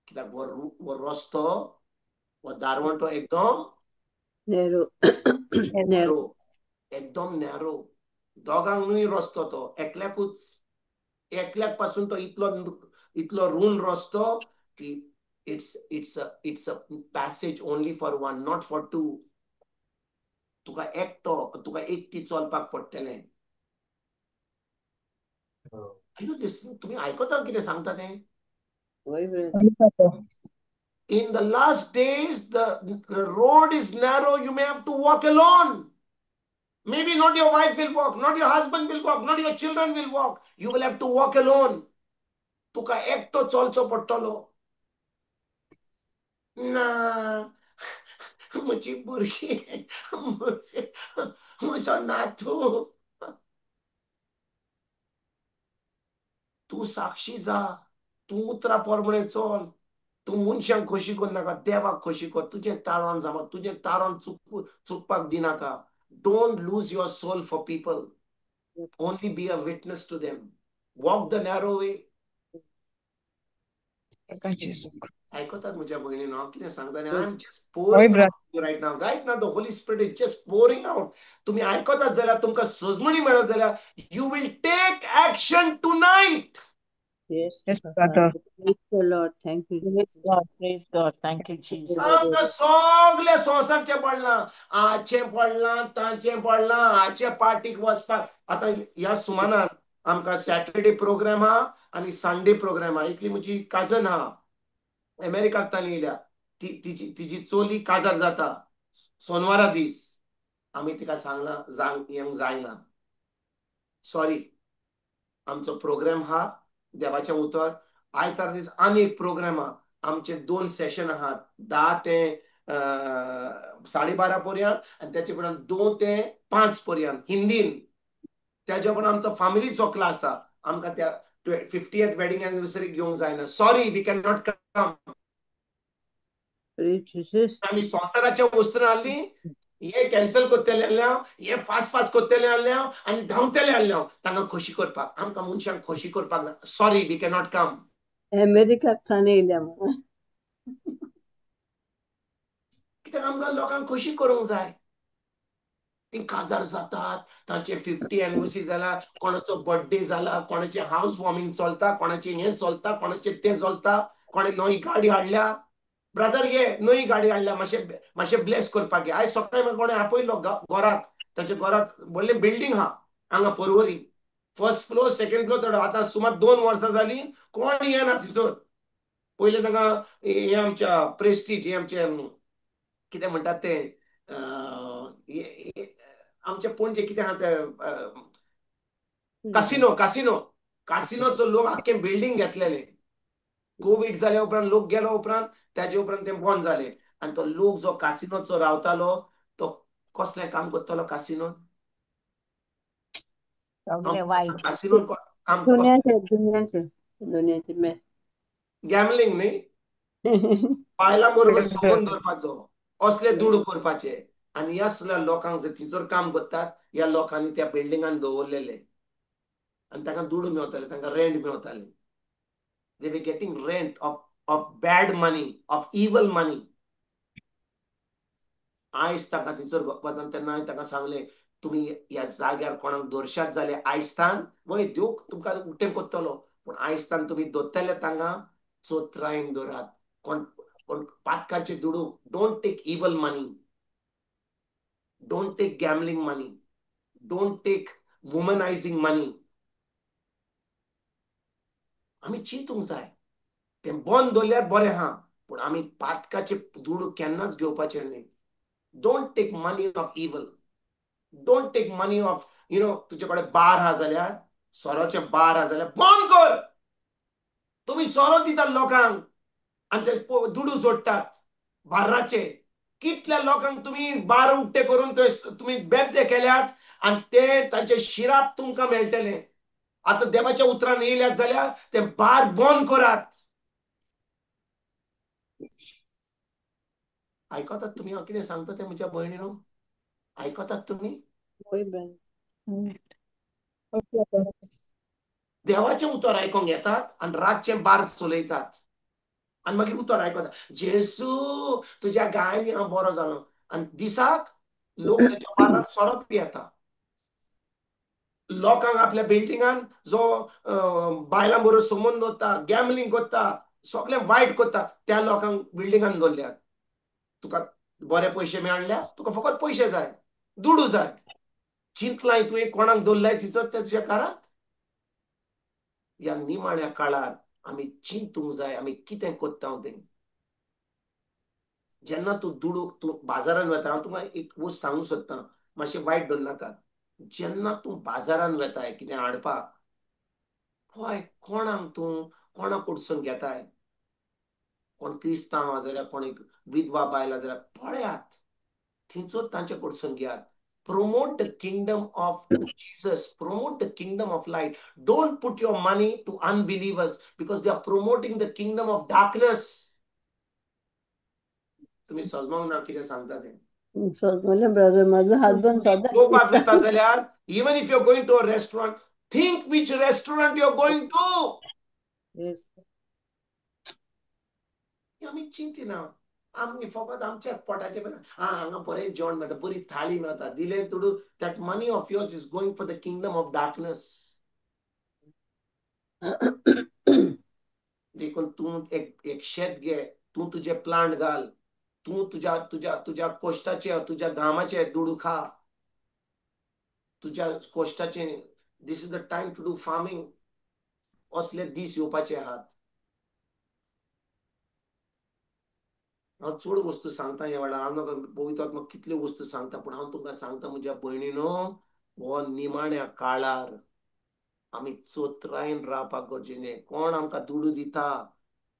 कित्याक हो रस्तो, हो दारवंटो एकदम नॅरो, एकदम नॅरो. दोगांक न्हय रस्तो तो, एकल्याकूच, एकल्याक पासून तो इतलो इतलो रूंद रस्तो की it's it's a it's a passage only for one, not for two. तुका एकटो, तुका एकटी चलपाक पडटलें. तुमी आयकता कितें सांगता तें? In the last days, the road is narrow. You may have to walk alone. Maybe not your wife will walk, not your husband will walk, not your children will walk. You will have to walk alone. तुका एकटो चलचो पडटलो. ना, म्हजी भुरगीं, म्हजो नातू, तूं साक्षी जा, तूं उतरा प्रमाणे चल, तूं मनशांक खोशी करनाका, देवाक खोशी कर. तुजें तारण जावपाक, तुजें तारण चुकपाक दिनाका. Don't lose your soul for people. Only be a witness to them. Walk the narrow way. आयकतात म्हज्या भयणीन हांव कितें सांगता? I am just pouring out right now. Right now the Holy Spirit is just pouring out. तुमी आयकतात जाल्यार, तुमकां सजमणी मेळत जाल्यार, you will take action tonight. Yes, yes, brother. Praise the Lord. Thank you. Praise God. Praise God. Thank you, Jesus. आमकां सगळ्या संवसारचें पडलां, आचें पडलां, तांचें पडलां, आचे पार्टीक वचपाक. आतां ह्या सुमानाक आमकां सॅटरडे प्रोग्राम आहा आनी संडे प्रोग्राम आहा. एकली म्हजी काजन आहा, अमेरिकांतल्यान येयल्या, ती तिजी चोली काजार जाता सोनवारा दीस. आमी तिका सांगलां जावंक येवंक जायना, सॉरी, आमचो प्रोग्राम आहा देवाचें उतर. आयतार दीस आनी एक प्रोग्राम आहा. आमचे 2 सेशन आहात, 10 ते 12:30 पर्यंत आनी त्याचे उपरांत 2 ते 5 पर्यंत हिंदीन. त्याच्या उपरांत आमचो फॅमिलीचो क्लास आसा. आमकां त्या 50th wedding एनिवर्सरीक घेवंक जायना. Sorry, we can not come. आमी संवसाराच्या वस्तू हाडली, हे कॅन्सल करतले आहले हांव, हे फास्ट फास्ट करतले आहले हांव आनी धांवतले आहले हांव तांकां खोशी करपाक. आमकां मनशांक खोशी करपाक ना. Sorry, we can not come. अमेरिकाक थान येयल्या. कित्याक आमकां लोकांक खोशी करूंक जाय. ती काजार जातात, तांचे 50 एनिवर्सरी जाला, कोणाचो बर्थडे जाला, कोणाचें हावस वॉर्मिंग चलता, कोणाचें हें चलता, कोणाचें तें चलता, कोणें नवी गाडी हाडल्या. ब्रदर घे नवी गाडी हाडल्या, मातशें मातशें ब्लेस करपाक घे. आयज सकाळी म्हाका कोणें आपयलो घराक, ताच्या घराक व्हडलें बिल्डींग आहा हांगा Porvorim, first floor second floor थोडो. आतां सुमार 2 वर्सां जालीं कोण येना थंयसर. पयलें तांकां हें आमच्या प्रेस्टीज, हें आमचें कितें म्हणटात तें, आमचे पणजे कितें आहा तें कासिनो, कासिनो, कासिनोचो लोक आख्खें बिल्डींग घेतलेलें. कोवीड जाल्या उपरांत लोक गेलो उपरांत त्याचे उपरांत तें बंद जालें. आनी तो लोक जो कासिनोचो रावतालो तो कसलें काम करतालो कासिनोन? कासिनोन काम गॅमलिंग न्ही, बायलां बरोबर संबंद दवरपाचो, असले दुडू करपाचे. आनी ह्या सगळ्या लोकांक जे थंयसर काम करतात ह्या लोकांनी त्या बिल्डिंगान दवरलेले आनी तांकां दुडू मेवताले, तांकां rent मेवताले. They were getting rent of bad money, of evil money. आयज तांकां थंयसर वतना तेन्ना हांवें तांकां सांगलें, तुमी ह्या जाग्यार कोणाक दर्शात जाल्यार आयजतान वय देव तुमकां उकतें करतलो, पूण आयजतान तुमी दवरतले तांकां चोत्रायन दवरात. कोण कोण पातकाचे दुडू, don't take evil money, don't take gambling money, don't take womanising money. आमी चिंतूंक जाय. तें बंद दवरल्यार बरें आहा, पूण आमी पातकाचे दुडू केन्नाच घेवपाचे न्ही. Don't take money of evil, don't take money of you know. तुजे कडेन बार आहा जाल्यार, सोरोचें बार आहा जाल्यार बंद कर. तुमी सोरो दितात लोकांक आनी ते दुडू जोडटात बार्राचे. कितल्या लोकांक तुमी बार उक्ते करून तुमी बेबदे केल्यात आनी ते तांचे शिराप तुमकां मेळटले. आतां देवाच्या उतरान येयल्यात जाल्यार ते बार बंद करात. आयकतात तुमी हांव कितें सांगता तें म्हज्या भयणीनो? आयकतात तुमी? देवाचें उतर आयकोंक येतात आनी रातचें बार चलयतात आनी मागीर उतर आयकतात, जेसू तुज्या गायनी हांव बरो जालो. आनी दिसाक लोक ताच्या बारान सोरो पियेता. लोकांक आपल्या बिल्डिंगान जो बायलां बरोबर संबंद दवरता, गॅमलिंग करता, सगळें वायट करता, त्या लोकांक बिल्डिंगान दवरल्यात. तुका बरे पयशे मेळ्ळ्या, तुका फकत पयशे जाय, दुडू जाय. चिंतलाय तुवें कोणाक दवरलाय तिचो त्या तुज्या घरांत? ह्या निमाण्या काळार आमी चिंतूंक जाय आमी कितें करता तें. जेन्ना तूं दुडू तूं बाजारान वता, हांव तुका एक वस्त सांगूंक सोदतां, मातशें वायट दवरनाका. जेन्ना तूं बाजारान वेताय कितें हाडपाक, पळय कोणाक तूं कोणा कडसून घेताय. कोण क्रिस्तांव आहा जाल्यार, कोण एक विधवा बायल आहा जाल्यार पळयात, थंयचोच तांचे कडसून घेयात. Promote the kingdom of Jesus, promote the kingdom of light. Don't put your money to unbelievers because they are promoting the kingdom of darkness. तुम्ही सजमोंक ना कितें सांगता तें? जेवपाक वता जाल्यार even if you are going to a restaurant, think which restaurant you are going to. आमी चिंतिना, आमी फकत आमच्या पोटाचे आं हांगा बरें जेवण मेळटा, बरी थाळी मेळटा, दिलें दुडू. That money of yours is going for the kingdom of darkness. देखून तूं एक एक शेत घे, तूं तुजें प्लांट घाल, तूं तुज्या तुज्या तुज्या कोश्टाचे तुज्या घामाचे दुडू खा, तुज्या कोश्टाचे. This is the time to do farming. असले दीस येवपाचे आहात. हांव चड वस्तू सांगता ह्या वेळार, हांव नाका पवित्र कितल्यो वस्तू सांगता, पूण हांव तुमकां सांगता म्हज्या भयणीनो, हो निमाण्या काळार आमी चोत्रायेन रावपाक गरजेचें. कोण आमकां दुडू दिता,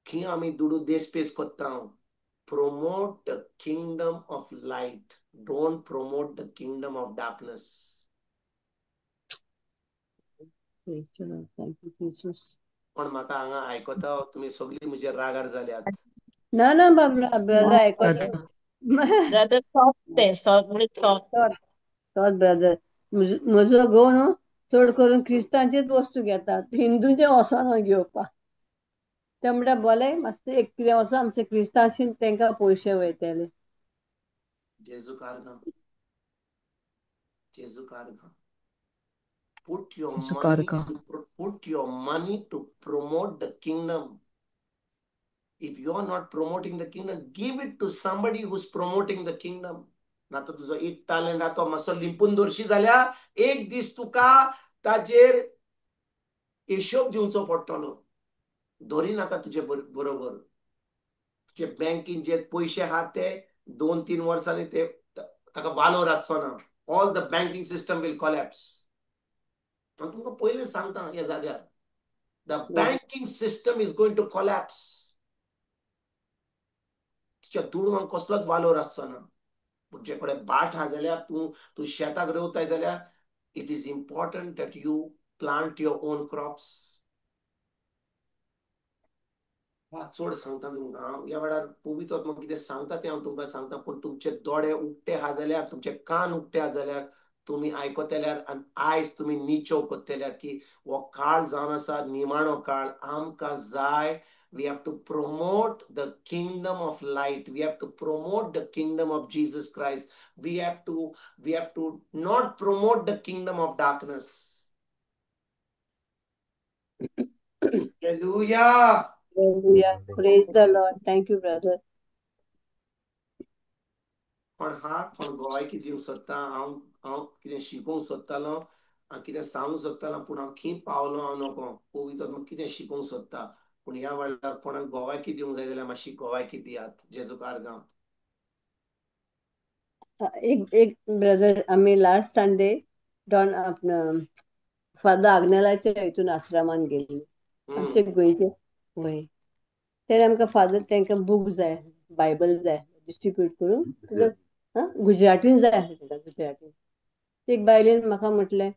खंय आमी दुडू देसपेस करता, Promote the kingdom of light, don't promote the kingdom of darkness. पण म्हाका हांगा आयकता तुमी सगळीं म्हजेर रागार जाल्यात. ना ना बाबा ब्रदर आयकता. ब्रदर सॉफ्ट तें, सगळें सॉफ्ट. Soft brother. म्हजो घोव न्हू चड करून क्रिस्तांचेच वस्तू घेतात, हिंदूचे वचना घेवपाक. ते म्हणटा बोले मातशें एक कितें वचो आमचे क्रिस्तांशी तांकां पयशे वयतले. जेजू कारगां, जेजू कारगां. Put your money to, put your money to promote the kingdom. If you are not promoting the kingdom, give it to somebody who's promoting the kingdom. ना तर तुजो एक टॅलेंट आहा तो मातसो लिंपून दवरशी जाल्यार एक दीस तुका ताजेर हिशोब दिवचो पडटलो. दवरी नाका तुजे बरोबर. तुजे बँकीन जे पयशे आहात ते 2-3 वर्सांनी ते ताका वालोर आसचो ना. All the banking system will collapse. हांव तुमकां पयलीं सांगता ह्या जाग्यार, the banking system is going to collapse. तुज्या दुडवांक कसलोच वालोर आसचो ना. तुजे कडेन भाट आहा जाल्यार, तूं तूं शेताक रोवताय जाल्यार, it is important that you plant your own crops. चड सांगता तुमकां हांव ह्या वेळार, पवित्र आत्मा कितें सांगता तें हांव तुमकां सांगता. पूण तुमचे दोळे उक्ते आहा जाल्यार, तुमचे कान उक्ते आहा जाल्यार, तुमी आयकतल्यार आनी आयज तुमी निचेव करतल्यार की हो काळ जावन आसा निमाणो काळ. आमकां जाय, we have to promote the kingdom of light. We have to promote the kingdom of Jesus Christ. We have to not promote the kingdom of darkness. Hallelujah. Hallelujah. Praise the Lord. Thank you, brother. पण हा कोण गोवायकी दिवंक सोदता, हांव हांव कितें शिकोवंक सोदतालो, हांव कितें सांगूंक सोदतालो, पूण हांव खंय पावलो हांव नको. पवित्र कितें शिकोवंक सोदता, पूण ह्या वेळार कोणाक गोवायकी दिवंक जाय जाल्यार मातशी गोवायकी दियात. जेजू कारगांव. एक एक ब्रदर, आमी लास्ट संडे डॉन आपणा फादर आग्नेलाच्या हितून आश्रमान गेल्ली, आमचे गोंयचे. वय तेणे आमकां फादर तांकां बूक जाय, बायबल जाय डिस्ट्रिब्यूट करूंक, गुजरातीन जाय आसलें तांकां, गुजरातीन. एक बायलेन म्हाका म्हटलें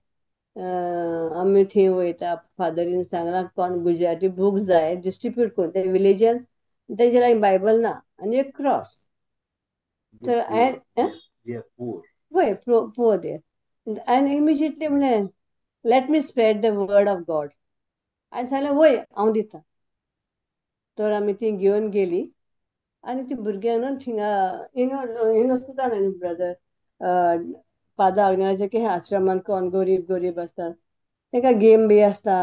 आमी थंय वयता, फादरीन सांगलां कोण गुजराती बूक जाय डिस्ट्रिब्यूट करून ते विलेजान, तेजे लागीं बायबल ना आनी एक क्रॉस. तर हांवें वय पुअर दे हांवें इमिजिएटली म्हणलें let me spread the word of God. हांवें सांगलें वय हांव दिता. तर आमी ती घेवन गेली आनी ती भुरग्यांक न्हू थिंगा इनो सुद्दां न्हू ब्रदर, फादर आग्नेलाचे की आश्रमान कोण गरीब गरीब आसतात तांकां गेम बी आसता.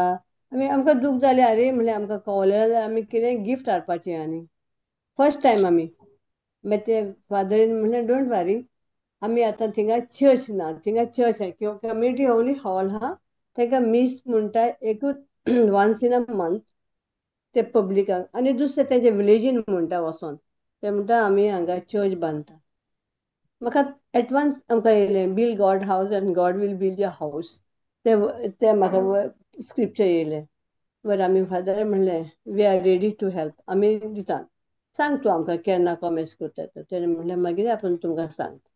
आमी आमकां दूख जालें, अरे म्हणलें आमकां कवलें जाल्यार आमी कितें गिफ्ट हाडपाचें. आनी फर्स्ट टायम आमी मागीर ते फादरीन म्हणलें don't वरी, आमी आतां थिंगा चर्च ना, थिंगा चर्च आहा किंवा कम्युनिटी ओनली हॉल आहा, तांकां मीस म्हणटा एकूच वन्स इन अ मंथ ते पब्लिकाक, आनी दुसरें तेंचे विलेजीन म्हणटा वचोन ते म्हणटा आमी हांगा चर्च बांदता. म्हाका एडवान्स आमकां येयलें build God house and God will build your house, ते ते म्हाका स्क्रिप्चर येयलें. बरें आमी फादर म्हणलें we are ready to help, आमी दिता, सांग तूं आमकां केन्ना कॉमेस करता. तेणें म्हणलें मागीर आपूण तुमकां सांगता.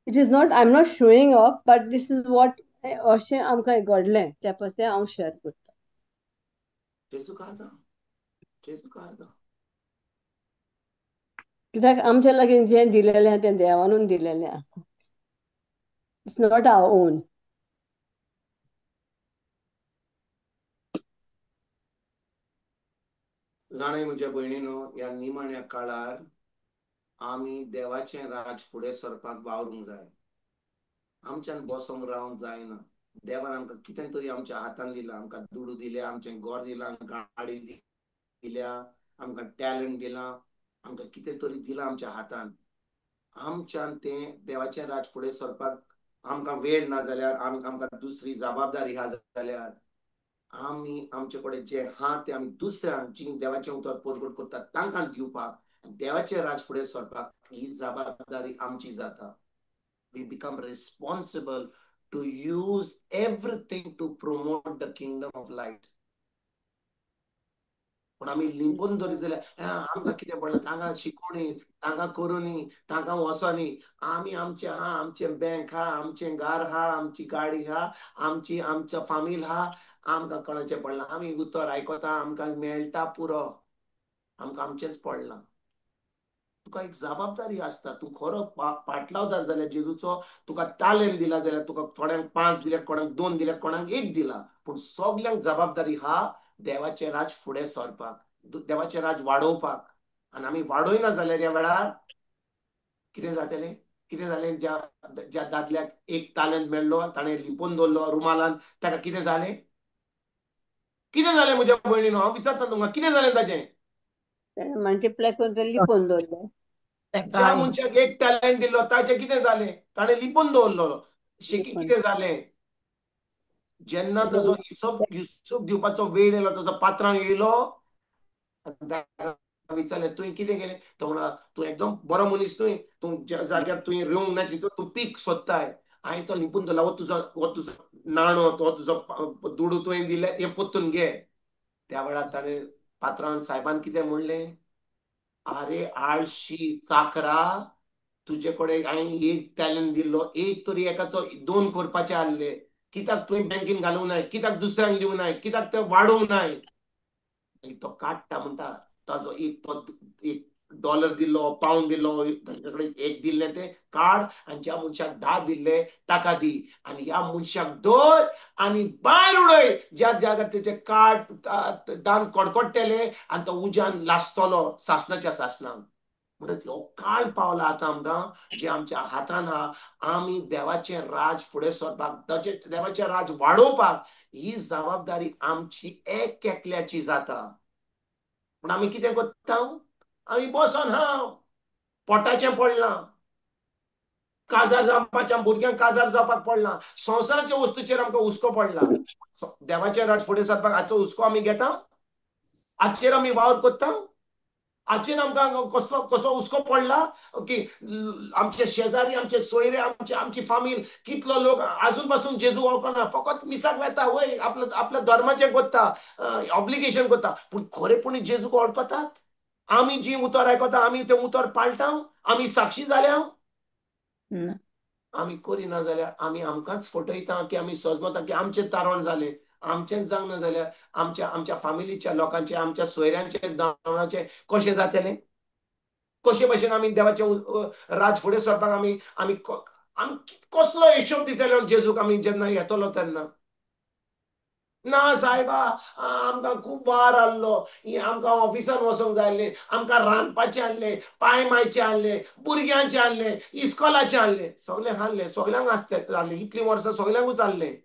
It is not, I am not showing off, but this is what अशें आमकां घडलें त्या पासून हांव शेअर करता. कित्याक आमच्या लागीं जें दिलेलें आहा तें देवानूच दिलेलें आसा, it's not our on. जाणाय म्हज्या भयणीनो, ह्या निमाण्या काळार आमी देवाचें राज फुडें सरपाक वावरूंक जाय. आमच्यान बसोंक रावंक जायना. देवान आमकां कितें तरी आमच्या हातान दिलां, आमकां दुडू दिल्या, आमचें घर दिलां, गाडी दिल्या, आमकां टॅलंट दिलां, आमकां कितें तरी दिलां आमच्या हातान. आमच्यान तें देवाचें राज फुडें सरपाक आमकां वेळ ना जाल्यार, आमकां दुसरी जबाबदारी आहा जाल्यार, आमी आमचे कडेन जें आहा तें आमी दुसऱ्यांक जी देवाचें उतर परगट करतात तांकां दिवपाक, देवाचें राज फुडें सरपाक ही जबाबदारी आमची जाता. We become responsible to use everything to promote the kingdom of light. पूण आमी लिंपून दवरीत जाल्यार आमकां कितें पडलां, तांकां शिकोवणी, तांकां करुनी, तांकां वचोनी, आमी आमचें आहा, आमचें बँक आहा, आमचें घर आहा, आमची गाडी आहा, आमची आमचो फामील आहा, आमकां कोणाचें पडलां? आमी उतर आयकता, आमकां मेळटा पुरो, आमकां आमचेंच पडलां. तुका एक जबाबदारी आसता. तूं खरो पाटलावदार जाल्यार जेजूचो तुका तालेंत दिला जाल्यार तुका थोड्यांक 5 दिल्या, कोणाक 2 दिल्या, कोणाक 1 दिला, पूण सगल्यांक जबाबदारी हा देवाचें राज फुडें सरपाक, देवाचें राज वाडोवपाक. आनी आमी वाडयना जाल्यार ह्या वेळार कितें जातलें? कितें जालें? ज्या ज्या दादल्याक 1 तालेंत मेळ्ळो, ताणें लिपोवन दवरलो रुमालान, ताका कितें जालें? कितें जालें म्हज्या भयणीनो? हांव विचारता तुमकां, कितें जालें ताचें? मल्टिप्लाय करून लिपोवन दवरलें. ज्या मनशाक 1 टॅलेंट दिल्लो ताचें कितें जालें? ताणें लिपोवन दवरलो. शेकी कितें जालें? जेन्ना ताजो हिसोब दिवपाचो वेळ येयलो, ताजो पात्रांव येयलो, विचारलें तुवें कितें केलें? तो म्हणा तूं एकदम बरो मनीस न्हय, तूं ज्या जाग्यार तुवें रोवंक ना थंयसर तूं पीक सोदताय, हांवें तो लिपून दवरला, हो तुजो नाणो, हो तुजो दुडू तुवें दिले, हें परतून घे. त्या वेळार ताणें पात्रांव सायबान कितें म्हणलें? आरे आळशी चाकरा, तुजे कडेन हांवें 1 टॅलंट दिल्लो, 1 तरी एकाचो 2 करपाचे आहले, कित्याक तुवें बँकेन घालूंक नाय, कित्याक दुसऱ्यांक दिवंक नाय, कित्याक तें वाडोवंक नाय? तो काडटा म्हणटा, ताजो एक तो $1 दिल्लो, पावंड दिल्लो, ताजे कडेन 1 दिल्लें तें काड आनी ज्या मनशाक 10 दिल्ले ताका दी, आनी ह्या मनशाक धर आनी भायर उडय, ज्या जाग्यार तेचे काड दान कडकडटेले आनी तो उज्यान लासतलो सासणाच्या सासणाक. म्हणटच हो काळ पावला आतां आमकां, जे आमच्या हातान आहा, आमी देवाचें राज फुडें सरपाक, देवाचें राज वाडोवपाक ही जबाबदारी आमची एक एकल्याची जाता. पूण आमी कितें करता? आमी बसोन हांव पोटाचें पडलां, काजार जावपाच्या भुरग्यांक काजार जावपाक पडलां, संवसाराच्या वस्तूचेर आमकां हुस्को पडला. देवाचें राज फुडें सरपाक हाचो हुस्को आमी घेता? हाचेर आमी वावर करता? हाचेर आमकां कसलो कसो हुस्को पडला की आमचे शेजारी, आमचे सोयरे, आमचे आमची फामील, कितलो लोक आजून पासून जेजू वळखना, फकत मिसाक वेता, वय आपल्या धर्माचें करता, ऑब्लिगेशन करता, पूण खरेपणी जेजूक वळखतात? आमी जी उतर आयकता आमी तें उतर पाळटा? आमी साक्षी जाल्या? आमी करिना जाल्यार आमी आमकांच फटयता की आमी सजमता की आमचें तारण जालें, आमचेंच जावंक ना जाल्यार आमच्या आमच्या फामिलीच्या लोकांचें, आमच्या सोयऱ्यांचें, दावणाचें कशें जातलें? कशे भशेन आमी देवाचें राज फुडें सरपाक आमी आमी आमी कसलो हिशोब दितले जेजूक आमी जेन्ना येतलो तेन्ना? ना सायबा, आमकां खूब वार आहलो, आमकां ऑफिसान वचोंक जाय आहलें, आमकां रांदपाचें आहलें, पांय मायचें आहलें, भुरग्यांचें आहलें, इस्कॉलाचें आहलें, सगळें आहलें, सगल्यांक आसतें आहलें, इतलीं वर्सां सगल्यांकूच आहलें.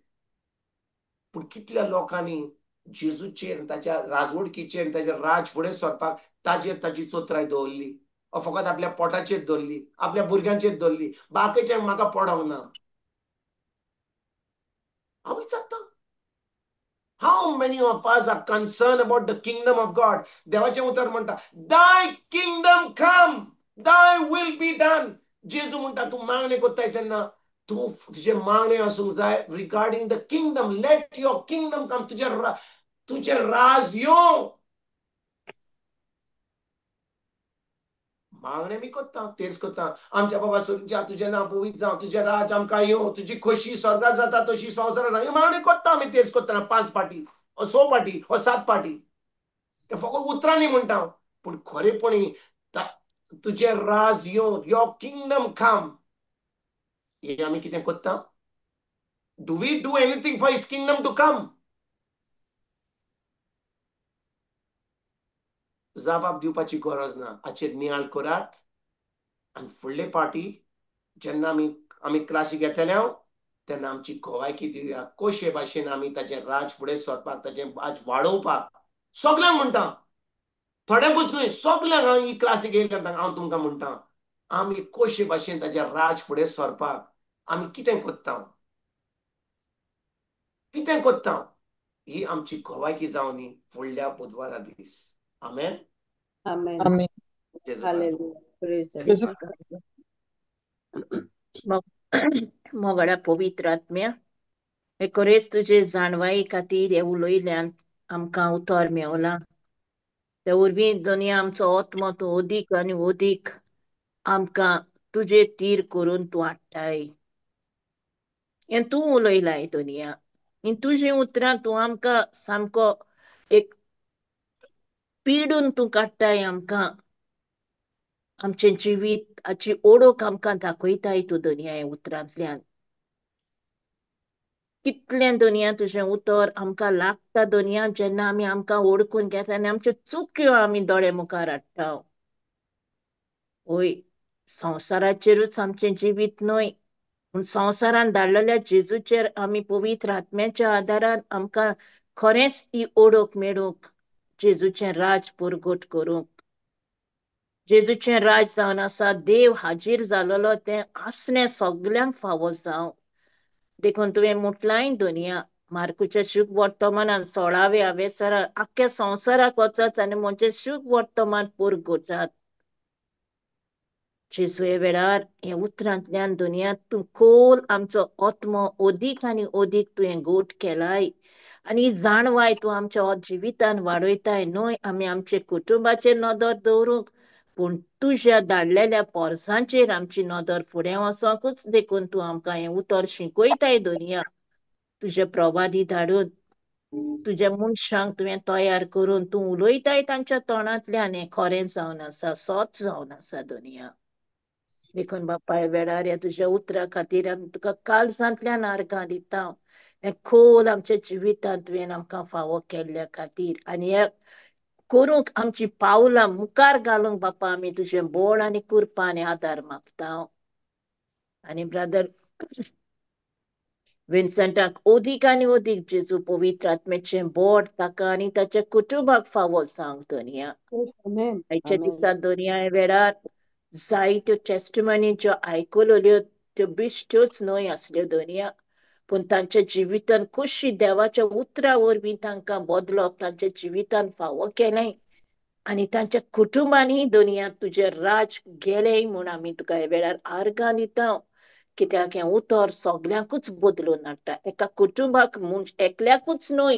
पूण कितल्या लोकांनी जेजूचेर, ताच्या राजवडकीचेर, ताच्या राज फुडें सरपाक ताजेर ताची चोत्राय दवरली, फकत आपल्या पोटाचेर दवरली, आपल्या भुरग्यांचेर दवरली, बाकीच्यांक म्हाका पडोंक ना. हांव विचारता, How many of us are concerned about the kingdom of God? देवाचें उतर म्हणटा, Thy kingdom come, Thy will be done. जेजू म्हणटा, तूं मागणें करताय तेन्ना तूं तुजें मागणें आसूंक जाय regarding the kingdom. Let your kingdom come. तुजें राज येवं. मागणें आमी करता, तेच करता, आमच्या बाबा सोदच्या तुजें नांव पवित्र जावं, तुजें राज आमकां येवं, तुजी खोशी स्वर्गात जाता तशी संवसारात जावं. मागणें करता आमी, तेच करतना 5 पाटी, 6 पाटी, 7 पाटी, ते फकत उतरांनी म्हणटा, पूण खरेपणी तुजें राज येवं, your kingdom come, हे आमी कितें करता? Do we do anything for his kingdom to come? जबाब दिवपाची गरज ना. हाचेर नियाळ करात आनी फुडले पार्टी जेन्ना आमी आमी क्लासीक येतले तेन्ना आमची गोवायकी दिवया, कशे भाशेन आमी ताचें राज फुडें सरपाक, ताचें राज वाडोवपाक. सगल्यांक म्हणटा, थोड्यांकूच न्हय, सगल्यांक हांव ही क्लासीक येयल्या हांव तुमकां म्हणटा, आमी कशे भाशेन ताचें राज फुडें सरपाक आमी कितें करता, कितें करता, ही आमची गोवायकी जावनी फुडल्या बुधवारा दीस. आमेन. आमेन. मोगळ्या पवित्र आत्म्या, हे खरेंच तुजे जाणवाये खातीर हे उलयल्यान आमकां उतर मेवलां. ते वरवीं दोनया आमचो आत्मो तूं अदीक आनी अदीक आमकां तुजे तीर करून तूं हाडटाय. हें तूं उलयलाय दोनया, आनी तुजीं उतरां तूं आमकां सामको एक पिडून तूं काडटाय आमकां. आमचें जिवीत हाची ओळख आमकां दाखयताय तूं दोनया ह्या उतरांतल्यान. कितलें दोनया तुजें उतर आमकां लागता दोनया, जेन्ना आमी आमकां ओळखून घेता आनी आमच्यो चुक्यो आमी दोळे मुखार हाडटा. वय, संवसाराचेरूच आमचें जिवीत न्हय, पूण संवसारान धाडलेल्या जेजूचेर आमी पवित्र आत्म्याच्या आदारान आमकां खरेंच ही ओळख मेळूंक, जेजूचें राज परगट करूंक. जेजूचें राज जावन आसा, देव हाजीर जालेलो तें आसणें सगल्यांक फावो जावं. देखून तुवें म्हटलांय दोनया, मार्कुच्या शुभ वर्तमानान 16व्या वेसरा आख्ख्या संवसाराक वचत आनी म्हजें शुभ वर्तमान परगटात. जेजू हे वेळार ह्या उतरांतल्यान दोनया तूं खोल आमचो आत्मो अदीक आनी अदीक तुवें गोट केलाय आनी जाणवाय तूं आमच्या जिवितान वाडयताय. न्हय आमी आमच्या कुटुंबाचेर नदर दवरूंक, पूण तुज्या धाडलेल्या पोरसांचेर आमची नदर फुडें वचोंकूच. देखून तूं आमकां हें उतर शिकयताय दोनया, तुजे प्रवादी धाडून तुज्या मनशांक तुवें तयार करून तूं उलयताय तांच्या तोंडांतल्यान. हें खरें जावन आसा, सोच जावन आसा दोनया. देखून बापाय वेळार ह्या तुज्या उतरा खातीर आमी तुका काळजांतल्यान आर्गां दिता. हें खोल आमच्या जिवितांत तुवें आमकां फावो केल्ल्या खातीर आनी ह्या करूंक आमची पावलां मुखार घालूंक बापा आमी तुजें बोळ आनी कुरपा आनी आदार मागता. आनी ब्रदर विन्संटाक अदीक आनी अदीक जेजू पवित्र आत्म्याचें बोड ताका आनी ताच्या कुटुंबाक फावो जावंक दोनया. आयच्या दिसा दोनया वेळार जायत्यो टेस्टिमनी ज्यो आयकल्यो त्यो बेश्ट्योच न्हय आसल्यो दोनया, पूण तांच्या जिवितान कशी देवाच्या उतरा वरवीं तांकां बदलप तांच्या जिवितान फावो केलें आनी तांच्या कुटुंबांनी दोनया तुजें राज गेलें म्हूण आमी तुका ह्या वेळार आर्गां दिता. कित्याक हें उतर सगल्यांकूच बदलून हाडटा, एका कुटुंबाक म्हूण एकल्याकूच न्हय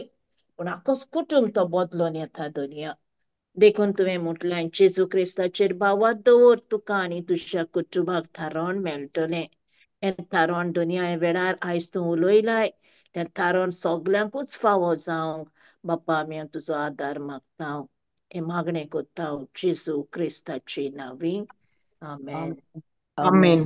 पूण आखोच कुटुंब तो बदलून येता दोनया. देखून तुवें म्हटलें जेजू क्रिस्ताचेर भावात दवर, तुका आनी तुज्या कुटुंबाक थारोवन मेळटलें. हें थारोवन दोनया ह्या वेळार आयज तूं उलयलाय, तें थारोवन सगल्यांकूच फावो जावंक बापा आमी तुजो आदार मागता. हें मागणें करता जेजू क्रिस्ताचे नांवी, आमेन. आमेन.